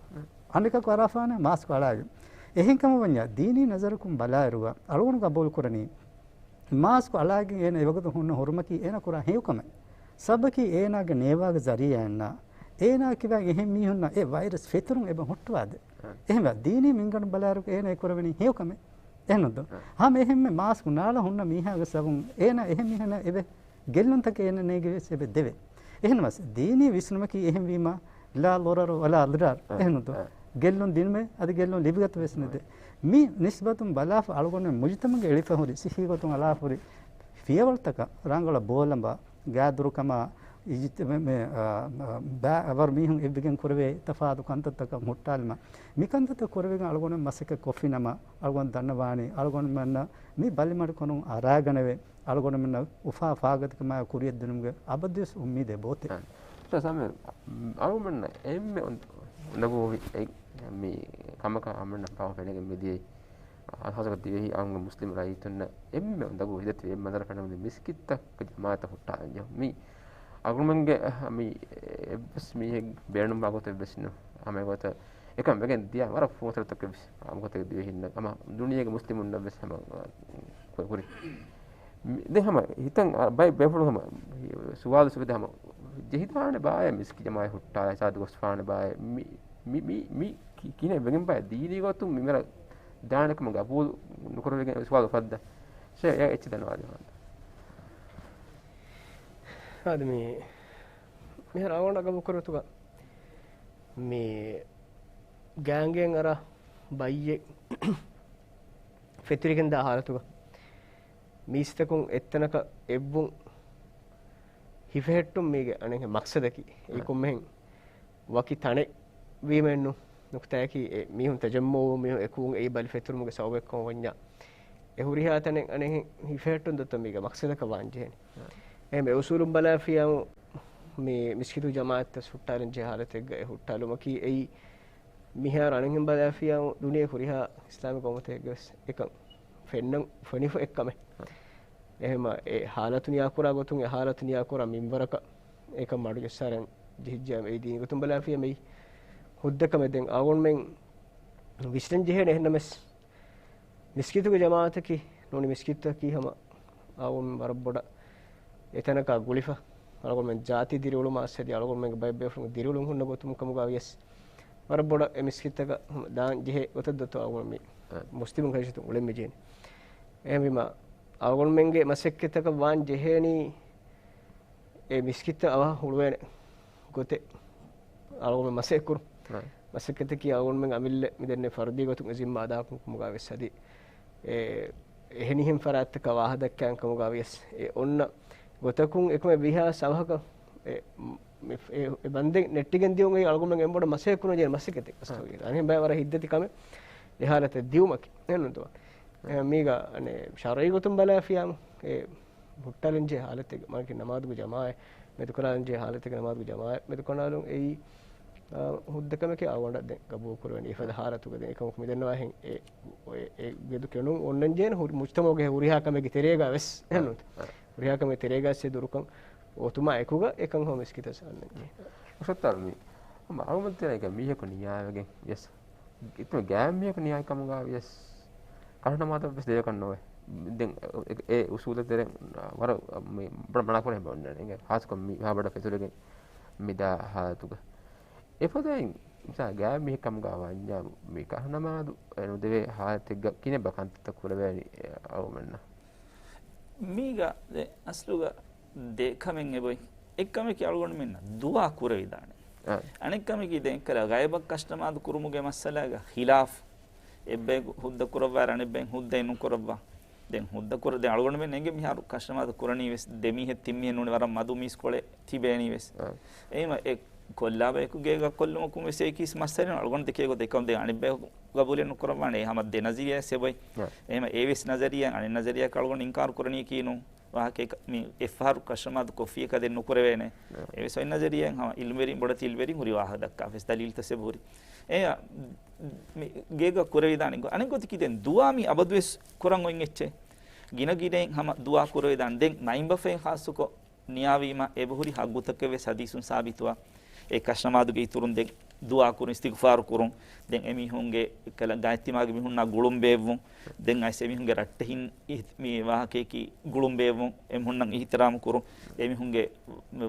އަނެކަކު އަރާފާނެ މާސްކު އަޅާގެން. އެހެން ކަމަށް ވަންޏާ، ދީނީ ނަޒަރަކުން ބަލާއިރުގަ އަޅުގަނޑު ގަބޫލު ކުރަނީ، މާސްކު އަޅާގެން އޭނަ އެވަގުތު ހުންނަ ހުރުމަކީ އޭނަ ކުރާ ހެޔޮކަމެއް. ސަބަކީ އޭނާގެ ނޭވާގެ ޒަރީއާއިންނާ، އޭނާ ކިބައިން އެހެން މީހުންނަށް އެ ވައިރަސް ފެތުރުން އެބަ ހުއްޓުވާދޭ. އެހެންވެ، ދީނީ މިންގަނޑު ބަލާއިރު އޭނަ އެ ކުރެވެނީ ހެޔޮކަމެއް. އެހެންނު ދޯ؟ ހަމަ އެހެންމެ މާސްކު ނާޅަ ހުންނަ މީހާގެ ސަބަބުން އޭނަ އެހެން މީހުންނަށް އެބަ ގެއްލުންތަކެއް އޭނަ ނޭގެވެސް އެބަ ދެވޭ. އެހެންވެސް ދީނީ ވިސްނުމަކީ އެހެންވީމާ، ލާ ޟަރަރަ ވަލާ ޟިރާރަ. އެހެންނު ދޯ؟ ގެއްލުން ދިނުމެއް އަދި ގެއްލުން ލިބިގަތުމެއް ވެސް ނެތޭ. މި ނިސްބަތުން ބަލާފަ އަޅުގަނޑުމެން މުޖުތަމަޢުގެ އެޅިފަ ހުރި ސިއްހީ ގޮތުން އަޅާފަ ހުރި ފިޔަވަޅުތަކަށް ރަނގަޅަށް ބޯލަނބާ، ގާދުރުކަމާ، އިޖްތި-، މެ-، މެ-، އާ، ބާ-، ވަރު މީހުން އެއްވިގެން ކުރެވޭ ތަފާތު ކަންތައްތަކަށް ހުއްޓާލުމަށް. މި ކަންތައްތައް ކުރެވިގެން އަޅުގަނޑު މަސައްކަތް ކޮށްފިނަމަ، އަޅުގަނޑު ދަންނަވާނީ، އަޅުގަނޑުމެންނަށް މި ބަލިމަޑުކަނުން އަރާގަނެވެ. އަޅުގަނޑުމެންނަށް އުފާ ފާގަތިކަމާއެކު ކުރިއަށްދިނުމުގެ އަބަދުވެސް އުއްމީދެއް ބޯތެ. އާނ. އަޅުގަނޑުމެންނަށް އެންމެ އުނދަގޫ އެ-، މި ކަމަކަށް އަޅުގަނޑުމެންނަށް ފާހަގަ ފެނިގެން މިދިޔައީ، ހާއްސަކޮށް ދިވެހި އާންމު މުސްލިމް ރައްޔިތުންނަށް އެންމެ އުނދަގޫ ހިދަތި އެއް މަންޒަރަ ފެނުނީ މިސްކިތްތަކުގެ ޖަމާޢަތްތައް ހުއްޓާލަން ޖެހުން. މި އަޅުގަނޑުމެންގެ މި އެއްވެސް މީހެއް ބޭނުންވާ ގޮތެއް ވެސް ނު-، ހަމަ އެގޮތަށް އެކަން ވެގެން ދިޔަ ވަރަށް ފޫނުތަކެއް ވެސް އާންމު ގޮތެއް ދިވެހިންނަށް ހަމަ ދުނިޔޭގެ މުސްލިމުންނަށް ވެސް ހަމަ ކުރި. މި-، ދެން ހަމަ ހިތަށް އަ، ބައެއް ބޭފުޅުން ހަމަ ސުވާލު ސުވެދެ ހަމަ ޖެހިދާނެ ބާއޭ މިސްކިތް ޖަމާޢަތް ހުއްޓާލާ ހިސާބު ގޮސްފާނެ ބާއޭ މި، މި، މި، މި ކި-، ކިހިނެއް ވެގެން ބާއޭ ދީނީ ގޮތުން މި މިރަށް ދާނެ ކަމަށް ގަބޫލު ނުކުރެވިގެން ސުވާލު އުފައްދާ. ޝޭ، އެ އެއްޗެއް ދަންނަވާލި ހާން. އާދެ މި، މިހާރު އަޅުގަނޑަށް ގަބޫލު ކުރި ގޮތުގަ މި ގާނގޭން އަރާ ބައްޔެއް ފެތުރިގެން ދާ ހާލަތުގަ މީސްތަކުން އެއްތަނަކަށް އެއްވުން ހިފެހެއްޓުން މީގެ އަނެއްހެން މަޤްޞަދަކީ. އެއީ ކޮންމެހެން ވަކި ތަނެއް ވީމައެއްނު. ނުކުތާއަކީ އެ މީހުން ތަޖައްމަޢުވުން، މީހުން އެކުވުން އެއީ ބަލި ފެތުރުމުގެ ސަބަބެއްކަމަށް ވަންޏާ، އެ ހުރިހާ ތަނެއް އަނެއްހެން ހިފެހެއްޓުން ދޮއްތޯ މީގެ މަޤްޞަދަކަށް ވާން ޖެހޭނެ. އެހެން އެ އުސޫލުން ބަލާފިޔާ މި މިސްކިތު ޖަމާޢަތްތައް ހުއްޓާލަން ޖެހޭ ހާލަތެއްގަ އެ ހުއްޓާލުމަކީ އެއީ މިހާރު އަނެއްހެން ބަލާފިޔާ ދުނިޔޭ ހުރިހާ އިސްލާމިކް އުއްމަތެއްގެ ވެސް އެކަން ފެންނަން ފެނިފަ އެއްކަމެއް. އެހެންމަ އެ ހާލަތު ނިޔާކުރާ ގޮތުން އެ ހާލަތު ނިޔާކުރާ މިންވަރަކަށް އެކަން މަޑުޖައްސާލަން ޖެހިއްޖެ އެއީ ދީނީ ގޮތުން ބަލާފިޔާ މި ހުއްދަ ކަމެއް. ދެން އަޅުގަނޑުމެން ވިސްނަން ޖެހޭނެ އެހެންނަމަސް މިސްކިތުގެ ޖަމާޢަތަކީ ނޫނީ މިސްކިތަކީ ހަމަ އަޅުގަނޑުމެން ވަރަށް ބޮޑަށް އެތަނަކާ ގުޅިފަ، އަޅުގަނޑުމެން ޒާތީ ދިރިއުޅުމާ އަސް އަދި އަޅުގަނޑުމެންގެ ބައެއް ބޭފުޅުންގެ ދިރިއުޅުން ހުންނަ ގޮތުން ކަމުގަ ވިޔަސް، ވަރަށް ބޮޑަށް އެ މިސްކިތަކަށް ހަމަ ދާން ޖެހޭ ގޮތަށް ދޮއްތޯ އަޅުގަނޑު މި އަ، މުސްލިމުން ކަށިތު އުޅެން މިޖޭނެ. އެހެންވީމަ، އަޅުގަނޑުމެންގެ މަސައްކަތަކަށް ވާން ޖެހޭނީ، އެ މިސްކިތަށް އަވަހަށް ހުޅުވޭނެ ގޮތެއް އަޅުގަނޑުމެން މަސައްކަތް ކުރުން. ރައިޓް. މަސައްކަތަކީ އަޅުގަނޑުމެން އަމިއްލަ މިދެންނެ ފަރުދީ ގޮތުން އެ ޒިންމާ އަދާކުރުމުގަ ވެސް އަދި އެ އެހެނިހެން ފަރާތްތަކަށް ވާހަކަ ދައްކާން ކަމުގަ ވިޔަސް އެ އޮންނަ ގޮތަކުން އެކަމެއް ވީހާ ސަބަހަކަށް އެ މި އެ، އެ ބަންދެން ނެއްޓިގެން ދިޔުން އެއީ އަޅުގަނޑުމެން އެނބުރި މަސައްކަތް ކުރަން ޖެހޭ މަސައްކަތެއް އަސްލުގައި. އަނެއް ބައި ވަރަށް ހިތްދަތި ކަމެއް އެ ހާލަތަށް ދިޔުމަކީ. އެހެންނުތޯ؟ އެ، މީގަ އަނެއް ޝަރުޢީ ގޮތުން ބަލާފިޔާމު އެ ހުއްޓާލަންޖެހޭ ހާލަތެއް، މާގެ ނަމާދުގެ ޖަމާޢަތް މެދުކޮށްލާލަންޖެހޭ ހާލަތެއްގެ ނަމާދުގެ ޖަމާޢަތް މެދުކޮށްލާލުން އެއީ، އާ، ހުއްދަ ކަމެކޭ އަޅުގަނޑަށް ދެން ގަބޫލު ކުރެވެނީ. އެފަދަ ހާލަތުގަ ދެން އެކަމަކު މިދަންނަވާހެން އެ، އެ، އެ ގެދު ކެނޑުން އޮންނަންޖެހޭނެ ހުރި، މުޖްތަމަޢުގެ ހުރިހާ ކަމެއްގެ ތެރޭގަ ވެސް އެހެންނުތަ؟ ހުރިހާ ކަމެއް ތެރޭގަ ވެސް ދުރުކަން އޮތުމާ އެކުގަ އެކަން ހަމަ މިސްކިތަށް އަންނަންޖެހޭ. އުސްތާޛު މި ހަމަ އަޅުގަނޑު ތެރޭގަ މީހަކު ނިޔާވެގެން ވިޔަސް އެތަނު ގާތް މީހަކު ނިޔާވި ކަމުގަ ވިޔަސް ކަހަލަ ނަމާދަށް ވެސް ދެވޭކަށް ނޯވޭ. ދެން އެ، އެ އުސޫލަށް ތެރެ ވަރަށް މި ބަ-، މަނާ ކުރެވެން އޮންނާނެ. އެނގޭ ހާސްކޮށް މި ހާ ބޮޑަށް ފެތުރެގެން މިދާ ހާލަތުގަ. އެފަދައިން މިސާ ގާތް މީހެއް ކަމުގަ ވަންޏާ މި ކަހަލަ ނަމާދު ނުދެވޭ ހާލަތެއްގަ ކިހިނެއްބާ ކަންތައްތައް ކުރެވޭނީ އަޅުގަނޑުމެންނަށް؟ މީގަ ދެ-، އަސްލުގަ ދެ ކަމެއް އެބޮތް. އެއްކަމަކީ އަޅުގަނޑުމެންނަށް ދުޢާ ކުރެވިދާނެ. އަ. އަނެއްކަމަކީ ދެން ކަލަ ޣައިބަށް ކަށްނަމާދު ކުރުމުގެ މައްސަލާގަ ޚިލާފް. އެއްބަޔަކު ހުއްދަ ކުރައްވާއިރު އަނެއްބަޔަކު ހުއްދައެއް ނުކުރައްވާ. ދެން ހުއްދަ ކުރ-، ދެން އަޅުގަނޑުމެން އެނގޭ މިހާރު ކަށްނަމާދު ކުރަނީ ވެސް ދެ މީހެއް ތިން މީހެއް ނޫނީ ވަރަށް މަދު މީސްކޮޅެއް ތިބޭނީ ވެސް. އ. އެހެންވީމަ އެ ކޮށްލާ ބަޔަކު ގޭގަ ކޮށްލުމަކުން ވެސް އެކީސް މައްސަލައެއް ނޫން. އަޅުގަނޑު ދެކޭ ގޮތަށް އެކަމަކު ދެން އަނެއްބަޔަކު ގަބޫލެއް ނުކުރައްވާނެ. އެ ހަމަ ދެ ނަޒަރިއްޔާ ވެސް އެބޮތް. އ. އެހެންވީމަ އެ ވެސް ނަޒަރިއްޔާ އަނެއް ނަޒަރިއްޔާއަކަށް އަޅުގަނޑު އިންކާރު ކުރަނީކީ ނޫން. ވާހަކައެއް މި އެއްފަހަރު ކަށްނަމާދު ކޮށްފިއްޔާ ދެން ނުކުރެވޭނެ. އ. އެ ވެސް އޮތް ނަޒަރިއްޔާއެއް ހަމަ އިލްމުވެރިން ބޮޑެތި އިލްމުވެރިން ހުރި ވާހަކަ ދައްކާފަ ވެސް ދަލީލުތައް ވެސް އެބަހުރި. އެ މި ގޭގަ ކުރެވިދާނެ ގޮ-، އަނެއް ގޮތަކީ ދެން ދުޢާ މި އަބަދުވެސް ކުރަން އޮތް އެއްޗެއް. ގިނަ ގިނައިން ހަމަ ދުޢާ ކުރެވިދާނެ. ދެން މައިންބަފައިން ޚާއްޞަކޮށް ނިޔާވީމަ އެބަހުރި ހައްގުތަކެއް ވެސް ޙަދީޘުން ސާބިތުވާ. އެ ކަށްނަމާދުގެ އިތުރުން ދެން ދުޢާ ކުރުން، އިސްތިޣްފާރު ކުރުން. ދެން އެމީހުންގެ ކަލަ ގާތްތިމާގެ މީހުންނާ ގުޅުން ބޭއްވުން. ދެން އައިސް އެމީހުންގެ ރައްޓެހިން އިހް-، މި ވާހަކަޔަކީ ގުޅުން ބޭއްވުން. އެމީހުންނަށް އިޙްތިރާމު ކުރުން. އެމީހުންގެ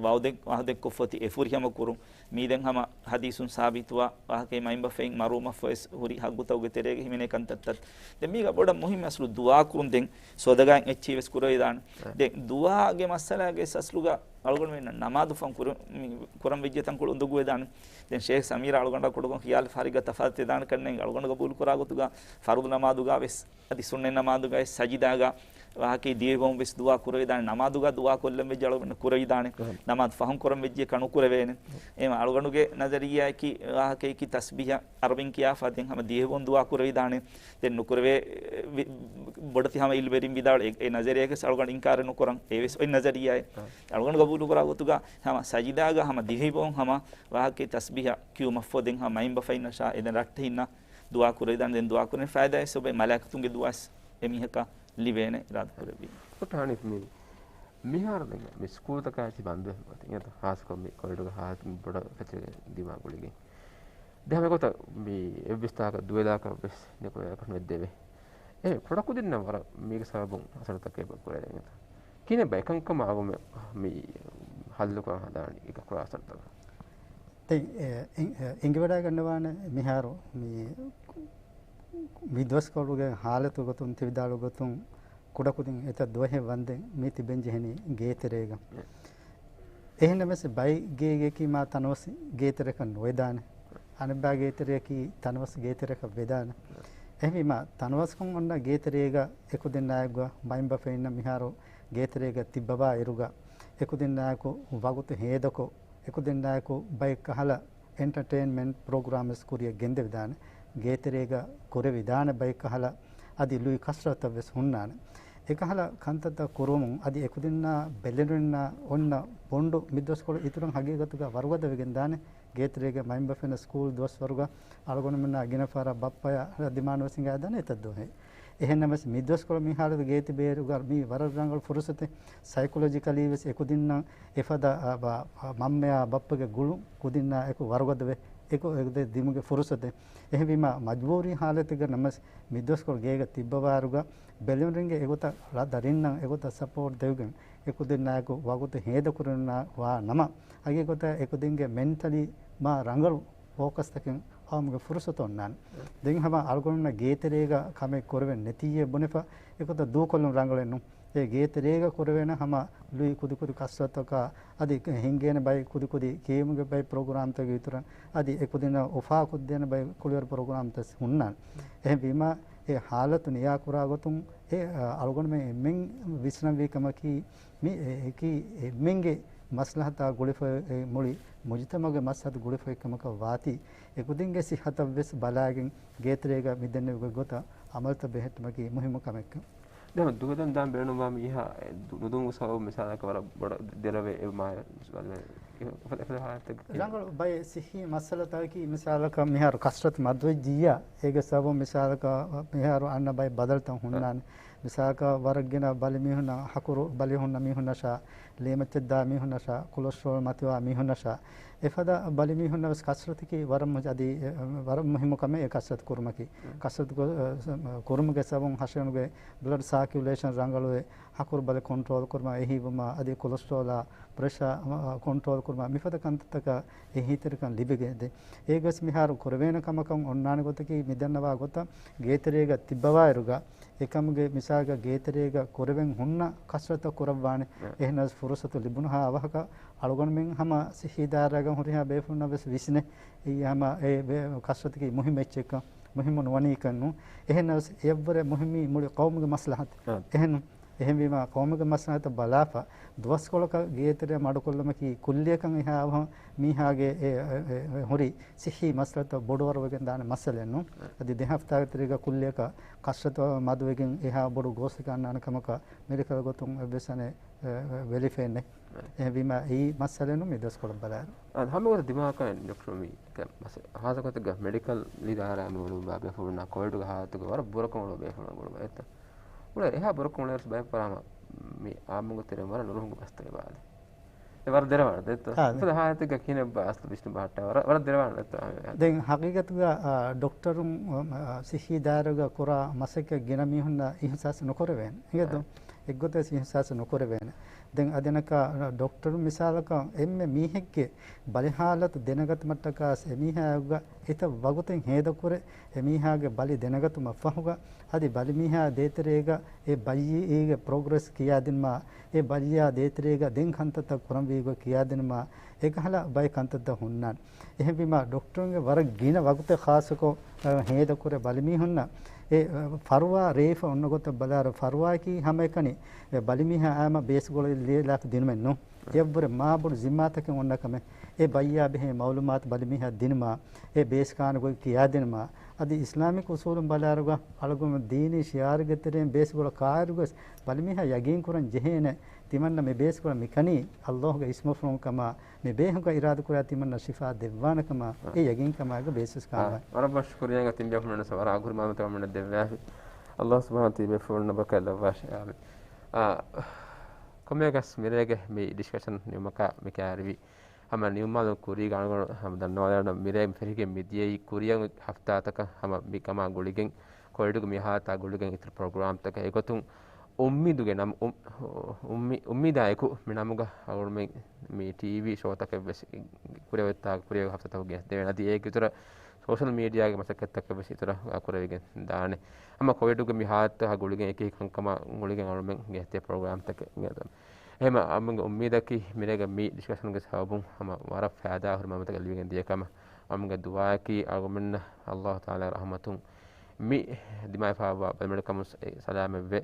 ވަޢުދެއް، ވަޢުދެއްކޮށްފަ އޮތީ އެ ފުރިހަމަ ކުރުން. މީ ދެން ހަމަ ޙަދީޘުން ސާބިތުވާ ވާހަކައެއް މައިންބަފައިން މަރުޙޫމަށްފަވެސް ހުރި ޙައްގުތަކުގެ ތެރޭގަ ހިމެނޭ ކަންތައްތައް. ދެން މީގަ ބޮޑަށް މުހިއްމު އަސްލު ދުޢާ ކުރުން ދެން ސޯދަގާތް އެއްޗެއް ވެސް ކުރެވިދާނެ. އެ. ދެން ދުޢާގެ މައްސަލާގެ އަސްލުގަ އަޅުގަނޑުމެން ނަމާދު ފަހުން ކުރު-، މި ކުރަން ވެއްޖެ ތަންކޮޅު އުނދަގޫވެދާނެ. ދެން ޝޭޚް ސަމީރާ އަޅުގަނޑާ ކުޑަކޮށް ޚިޔާލު ފަހަރެއްގަ ތަފާތު ވެދާނެ ކަންނޭނގެ އަޅުގަނޑު ގަބޫލު ކުރާ ގޮތުގަ ފަރުޟު ނަމާދުގަ ވެސް އަދި ސުންނަތް ނަމާދުގައި ސަޖިދާގަ ވާހަކައި ދިވެހިބަހުން ވެސް ދުޢާ ކުރެވިދާނެ. ނަމާދުގަ ދުޢާ ކޮށްލަން ވެއްޖެ އަޅުގަނޑު ކުރެވިދާނެ. އަހަ. ނަމާދު ފަހުން ކުރަން ވެއްޖެ ކަނު ކުރެވޭނެ. އެހެންވީމަ އަޅުގަނޑުގެ ނަޒަރިއްޔާއަކީ ވާހަކައަކީ ތަސްބީޙަ އަރަބިން ކިޔާފަ ދެން ހަމަ ދިވެހިބަހުން ދުޢާ ކުރެވިދާނެ. ދެން ނުކުރެވޭ، ވި-، ބޮޑެތި ހަމަ އިލްމުވެރިން ވިދާޅު އެ، އެ ނަޒަރިއްޔާއަކަށް އަޅުގަނޑު އިންކާރެއް ނުކުރަން. އެވެސް އޮތް ނަޒަރިއްޔާއެއް. އަހަ. އަޅުގަނޑު ގަބޫލު ކުރާ ގޮތުގަ ހަމަ ސަޖިދާގަ ހަމަ ދިވެހިބަހުން ހަމަ ވާހަކައި ތަސްބީޙަ ކިޔުމަށްފަހު ދެން ހަމަ މައިންބަފައިންނަށާ އެ ދެން ރައްޓެހިންނަށް ދުޢާ ކުރެވިދާނެ. ދެން ދުޢާ ކުރެވޭނެ ފައިދާ ވެސް އެބައޮތް މަލާއިކަތުންގެ ދުޢާ ވެސް އެމީހަކަށް ލިބޭނެ އިރާދަ ކުރެއްވީމަ. ޑޮކްޓަރ ހަނީފް، މި މިހާރު ދެން މި ސްކޫލްތަކާއި ބަންދުވެފަ އޮތީ. އެނގޭތަ؟ ހާއްސަކޮށް މި ކޮވިޑުގެ ހާލަތު ބޮޑަށް ފެތުރިގެން ދިމާ ގުޅިގެން. ދެން ހަމަ އެގޮތަށް މި އެއްވެސް ތާކަށް ދުވެލަކަށް ވެސް ނިކުމެވޭކަށް ނުއެއްދެވޭ. އެ ކުޑަކުދިންނަށް ވަރަށް މީގެ ސަބަބުން އަސަރުތަކެއް ކުރެވޭ. ކިހިނެއްބާ އެކަންކަމަށް އަޅުގަނޑުމެން މި ހައްލުކުރަން ހަދާނީ އެކަކުރާ އަސަރުތަކަށް؟ ދެން، އެ، އިން-، އެ، އެނގިވަޑައިގަންނަވާނެ މިހާރު މި މި ދުވަސްކޮޅުގެ ހާލަތު ގޮތުން ތި ވިދާޅު ގޮތުން ކުޑަކުދިން އެތައް ދުވަހެއް ވަންދެން މީތި ބެންޖެހެނީ ގޭތެރޭގަ. އެހެންނަމަވެސް ބައެއް ގޭގެއަކީ މާ ތަނަވަސް ގޭތެރެކަށް ނުވެދާނެ. އަނެއްބާ ގޭތެރެއަކީ ތަނަވަސް ގޭތެރެކަށް ވެދާނެ. އެހެންވީމާ ތަނަވަސްކޮށް އޮންނަ ގޭތެރޭގަ އެކުދިންނާއެކުގަ މައިންބަފައިންނަށް މިހާރު ގޭތެރޭގަ ތިއްބަވާ އިރުގަ އެކުދިންނާއެކު ވަގުތު ހޭދަކޮށް، އެކުދިންނާއެކު ބައެއްކަހަލަ އެންޓަޓެއިންމަންޓް ޕްރޮގްރާމް ވެސް ކުރިއަށް ގެންދެވިދާނެ. ގޭތެރޭގަ ކުރެވިދާނެ ބައެއްކަހަލަ އަދި ލުއި ކަސްރަތަށް ވެސް ހުންނާނެ. އެކަހަލަ ކަންތައްތައް ކުރުމުން އަދި އެކުދިންނާ ބެލެނިންނާ އޮންނަ ބޮނޑު މި ދުވަސްކޮޅު އިތުރަށް ހަގީގަތުގަ ވަރުގަދަވެގެން ދާނެ. ގޭތެރޭގަ މައިންބަފައިންނަށް ސްކޫލް ދުވަސްވަރުގަ އަޅުގަނޑުމެންނާ ގިނަ ފަހަރަށް ބައްޕަޔާ ދިމާނު ވެސް ހިނގާދާނެ އެތައް ދުވަހެއް. އެހެންނަމަވެސް މި ދުވަސްކޮޅު މި ހާލަތު ގޭތިބޭރުގަ މީ ވަރަށް ރަނގަޅު ފުރުސަތެއް. ސައިކޮލޮޖިކަލީ ވެސް އެކުދިންނަށް އެފަދަ، އަ، ބަ-، މަންމަޔާ ބައްޕަގެ ގުޅުން ކުދިންނާ އެކު ވަރުގަދަވެ އެކު އެކު ދިމުގެ ފުރުސަތެއް. އެހެންވީމާ މަޖްބޫރީ ހާލަތެއްގަ ނަމަވެސް މި ދުވަސްކޮޅު ގޭގަ ތިއްބަވާއިރުގަ ބެލެނިންގެ އެގޮތަށް ރަށް ދަރިންނަށް އެގޮތަށް ސަޕޯޓް ދެވިގެން އެކުދިންނާއެކު ވަގުތު ހޭދަކުރެވުނާ ވާ ނަމަ، ހަގީގަތަށް އެކުދިންގެ މެންޓަލީ މާ ރަނގަޅު ފޯކަސްތަކެއް އައުމުގެ ފުރުސަތު އޮންނާނެ. ދެން ހަމަ އަޅުގަނޑުންނަށް ގޭތެރޭގަ ކަމެއް ކުރެވެން ނެތިއްޔޭ ބުނެފަ، އެގޮތަށް ދޫކޮށްލުން ރަނގަޅެއް ނޫން. އެ ގޭތެރޭގަ ކުރެވޭނެ ހަމަ ލުއި ކުދިކުދި ކަސްރަތަކާ އަދި ހިނގޭނެ ބައެއް ކުދިކުދި ކިޔެވުމުގެ ބައެއް ޕްރޮގްރާމްތަކެއް އިތުރަށް އަދި އެކުދިންނަށް އުފާކޮށްދޭނެ ބައެއް ކުޅިވަރު ޕްރޮގްރާމްތައް ހުންނާނެ. އެހެންވީމާ، އެ ހާލަތު ނިޔާކުރާ ގޮތުން އެ، އަ، އަޅުގަނޑުމެން އެންމެން ވިސްނަންވީ ކަމަކީ، މި އެ، އެކީ އެންމެންގެ މަސްލަހަތާ ގުޅިފައި މުޅި މުޖުތަމަޢުގެ މަސްލަހަތު ގުޅިފައި ކަމަކަށް ވާތީ، އެކުދިންގެ ސިއްހަތަށް ވެސް ބަލާގެން ގޭތެރޭގަ މިދެންނެވި ގޮތަށް އަމަލުތައް ބެހެއްޓުމަކީ މުހިއްމު ކަމެއްކަން. ދެން ދުވެދަން ދާން ބޭނުންވާ މީހާ ނުދުން ސަބަބުން މިސާލަކަށް ވަރަށް ބޮޑަށް ދެރަވެ އެ މާ އެފަދަ ހާލަތެއް ރަނގަޅު ބައެއް ސިއްހީ މައްސަލަތަކަކީ މިސާލަކަށް މިހާރު ކަސްރަތު މަދުވެއްޖިއްޔާ، އޭގެ ސަބަބުން މިސާލަކަށް މިހާރު އަންނަ ބައެއް ބަދަލުތައް ހުންނާނެ. މިސާލަކަށް ވަރަށް ގިނަ ބަލިމީހުންނަށް ހަކުރު ބަލި ހުންނަ މީހުންނަށާ، ލޭމައްޗަށް ދާ މީހުންނަށާ، ކޮލެސްޓްރޯލް މަތިވާ މީހުންނަށާ، އެފަދަ ބަލިމީހުންނަށް ވެސް ކަސްރަތަކީ ވަރަށް މު-، އަދި، އެ، ވަރަށް މުހިއްމު ކަމެއް އެ ކަސްރަތު ކުރުމަކީ. ކަސްރަތު ކު-، އެ، ކުރުމުގެ ސަބަބުން ހަށިގަނޑުގެ ބްލަޑް ސާކިއުލޭޝަން ރަނގަޅުވެ، ހަކުރު ބަލި ކޮންޓްރޯލް ކުރުމަށް އެހީވުމާ، އަދި ކޮލެސްޓްރޯލާ، ޕްރެޝާ، އަ، ކޮންޓްރޯލް ކުރުމަށް މިފަދަ ކަންތައްތަކަށް އެހީތެރިކަން ލިބިގެންދޭ. އޭގަސް މިހާރު ކުރެވޭނެ ކަމަކަށް އޮންނާނެ ގޮތަކީ މިދަންނަވާ ގޮތަށް ގޭތެރޭގަ ތިއްބަވާއިރުގަ އެކަމުގެ މިސާލަކަށް ގޭތެރޭގަ ކުރެވެން ހުންނަ ކަސްރަތަށް ކުރައްވާނެ. އެ. އެހެނަސް ފުރުސަތު ލިބުނުހާ އަވަހަކަށް އަޅުގަނޑުމެން ހަމަ ސިއްހީ ދާއިރާގަ ހުރިހާ ބޭފުޅުންނަށް ވެސް ވިސްނޭ. އެއީ ހަމަ އެ ބޭ-، ކަސްރަތަކީ މުހިއްމު އެއްޗެއްކަން، މުހިއްމު ނުވަނީކަން ނޫން. އެހެނަސް އެއަށްވުރެ މުހިއްމީ މުޅި ޤައުމުގެ މަސްލަހަތު. އާ. އެހެން އެހެންވީމާ، ޤައުމުގެ މަސްލަހަތަށް ބަލާފަ، ދުވަސްކޮޅަކަށް ގޭތެރެއަށް މަޑުކޮށްލުމަކީ ކުއްލިއަކަށް އެހާ އަވަހަށް މީހާގެ އެ، އެ، އެ، އެ، ހުރި ސިއްހީ މައްސަލަތައް ބޮޑުވަރުވެގެން ދާނެ މައްސަލައެއް ނޫން. އަދި ދެ ހަފްތާގެ ތެރޭގަ ކުއްލިއަކަށް ކަސްރަތަށް މަދުވެގެން އެހާ ބޮޑު ގޯސްއެއް އަންނާނެ ކަމަކަށް މެޑިކަލް ގޮތުން އެއްވެސް އަނެއް، އެ، އެ، ވެލިފައެއް ނެތް. އެހެންވީމާ، އެއީ މައްސަލައެއް ނޫން މި ދުވަސްކޮޅަށް ބަލާއިރު. އަދި ހަމަ ގޮތަށް ދިމާކަށް ޑޮކްޓަރ މީ، އެ، މަސް-، ހާއްސަ ގޮތެއްގަ މެޑިކަލް އިދާރާ މި އުޅުއްވާ ބޭފުޅުންނާ ކޮވިޑުގެ ހާލަތުގަ ވަރަށް ބުރަކޮށް އުޅުއްވާ ބޭފުޅުން ގުޅުވަ އެތަ؟ އުޅޭ އެހާ ބުރަކޮށް އުޅޭވެސް ބައެއް ފަރާމަ މި އާއްމުގެ ތެރެއިން ވަރަށް ނުރުހުން ބަސްތައް އެބަ އާދޭ. އެ ވަރަށް ދެރަވާނެ ދެއްތޯ؟ އާ، ދެ. އެފަދަ ހާލަތެއްގަ ކިހިނެއްބާ އަސްލު ބިސްނު ބަހައްޓާ ވަރަށް، ވަރަށް ދެރަވާނެ ދެއްތޯ؟ އާ، އާ. ދެން ހަގީގަތުގަ، އާ، ޑޮކްޓަރުން، އާ، ސިއްހީ ދާއިރުގަ ކުރާ މަސައްކަތް ގިނަ މީހުންނަށް އިހްސާސް ނުކުރެވޭނެ. އިނގޭތޯ؟ އާ. އެއްގޮތަށް އިހްސާސް ނުކުރެވޭނެ. ދެން އަދި އަނެއްކާ ޑޮކްޓަރު މިސާލަކަށް އެންމެ މީހެއްގެ ބަލި ހާލަތު ދެނެގަތުމަށްޓަކާ އެމީހާއެއްގަ އެތައް ވަގުތެއް ހޭދަކުރެ، އެމީހާގެ ބަލި ދެނެގަތުމަށް ފަހުގަ، އަދި ބަލިމީހާ ދޭތެރޭގަ އެ ބައްޔީގެ ޕްރޮގްރެސް ކިޔާދިނުމާ، އެ ބައްޔާ ދޭތެރޭގަ ދެން ކަންތައްތައް ކުރަންވީގޮތް ކިޔާދިނުމާ، އެކަހަލަ ބައެއް ކަންތައްތައް ހުންނާނެ. އެހެންވީމާ، ޑޮކްޓަރުންގެ ވަރަށް ގިނަ ވަގުތެއް ޚާއްޞަކޮށް، އަ، ހޭދަކުރެ ބަލިމީހުންނަށް އެ، އަ، ފަރުވާ ރޭވިފަ އޮންނަ ގޮތަށް ބަލާއިރު، ފަރުވާއަކީ ހަމައެކަނި އެ ބަލިމީހާ އާމަ ބޭސް ގޮޅި ލިޔެލާފަ ދިނުމެއް ނޫން. އެއަށްވުރެ މާބޮޑު ޒިންމާތަކެއް އޮންނަ ކަމެއް. އެ ބައްޔާ ބެހޭ މައުލޫމާތު ބަލިމީހާ ދިނުމާ، އެ ބޭސް ކާނެ ގޮތް ކިޔާދިނުމާ، އަދި އިސްލާމިކް އުސޫލުން ބަލާއިރުގަ އަޅުގަނޑު ދީނީ ޝިއާރުގެ ތެރެއިން ބޭސް ގޮޅަށް ކާއިރުވެސް ބަލިމީހާ ޔަގީން ކުރަން ޖެހޭނެ، ތިމަންނަ މި ބޭސް ގޮޅަށް މި ކަނީ އައްލާހުގެ އިސްމުފުޅުން ކަމާ، މި ބޭހުގަ އިރާދަކުރާ ތިމަންނަ ޝިފާ ދެއްވާނެ ކަމާ، އެ ޔަގީން ކަމާއެކު ބޭސްވެސް ކާން. ވަރަށް ބޮޑަށް ޝުކުރިއްޔާ ތިން ބޭފުޅުންނަށް ވަރަށް އަގުހުރި މައުލޫމާތު ތިމަންނަ ދެއްވާފި. އައްލާހު ސުބްޙާނަހޫ ތިބޭފުޅުންނަށް ބަރަކާތް ލައްވާށި. އާމީން. އާ، ކޮންމެއަކަސް މިރޭގެ މި ޑިސްކަޝަން ނިމުމަކާ މި ކައިރިވި ހަމަ ނިމުމާލުން ކުރީގަ އަޅުގަނޑު ހަމަ ދަންނަވާލާނަން މިރޭ މި ފެށިގެން މިދިޔައީ ކުރިއަށް ހަފްތާތަކަށް ހަމަ މި ކަމާ ގުޅިގެން ކޮވިޑުގެ މި ހާލަތާ ގުޅިގެން އިތުރު ޕްރޮގްރާމްތަކަށް އެގޮތުން އުއްމީދުގެ ނަމް-، އު-، އުއްމީ-، އުއްމީދާއެކު މި ނަމުގަ އަޅުގަނޑުމެން މި ޓީވީ ޝޯތަކެއް ވެސް ކުރިއަށް އޮތްތާ ކުރިއަށް ހަފްތާތަކުގެ ދެވޭނެ. އަދި އޭގެ އިތުރަށް ސޯޝަލް މީޑިއާގެ މަސައްކަތްތަކެއް ވެސް އިތުރަށް ކުރެވިގެން ދާނެ. ހަމަ ކޮވިޑުގެ މި ހާލަތާ ގުޅިގެން އެކި ކަންކަމާ ގުޅިގެން އަޅުމެން ގެހެއްޓޭ ޕްރޮގްރާމްތަކެއް އިނގޭތޯ. އެހެން އަޅުމެންގެ އުއްމީދަކީ މިރޭގެ މި ޑިސްކަޝަންގެ ސަބަބުން ހަމަ ވަރަށް ފައިދާހުރި މައުލޫމާތުތަކެއް ލިބިގެން ދިޔަ ކަމަށް. އަޅުމެންގެ ދުޢާއަކީ އަޅުގަނޑުމެންނަށް އައްލާހު ތަޢާލާގެ ރަޙްމަތުން މި ދިމާވެފައިވާ ބަލިމަޑުކަމުން ސަލާމަތްވެ،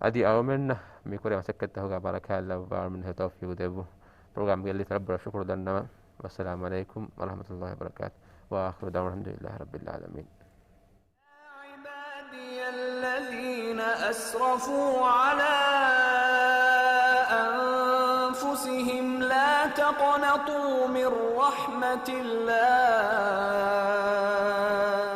އަދި އަޅުމެންނަށް މިކުރޭ މަސައްކަތްތަކުގަ ބަރަކާތް ލައްވާ އަޅުމެންނަށް ތައުފީޤު ދެއްވުން. ޕްރޮގްރާމް ގެއްލި ތަރަށް ބޮޑަށް ޝުކުރު ދަންނަވަން. ވައްސަލާމު ޢަލައިކުމް ވަރަޙްމަތުﷲ ވަބަރަކާތު. ވައާޚިރު ދަޢުވާނާ އަން އަލްޙަމްދުލިﷲ ރައްބިލް ޢާލަމީން. يا عبادي الذين أسرفوا على أنفسهم لا تقنطوا من رحمة الله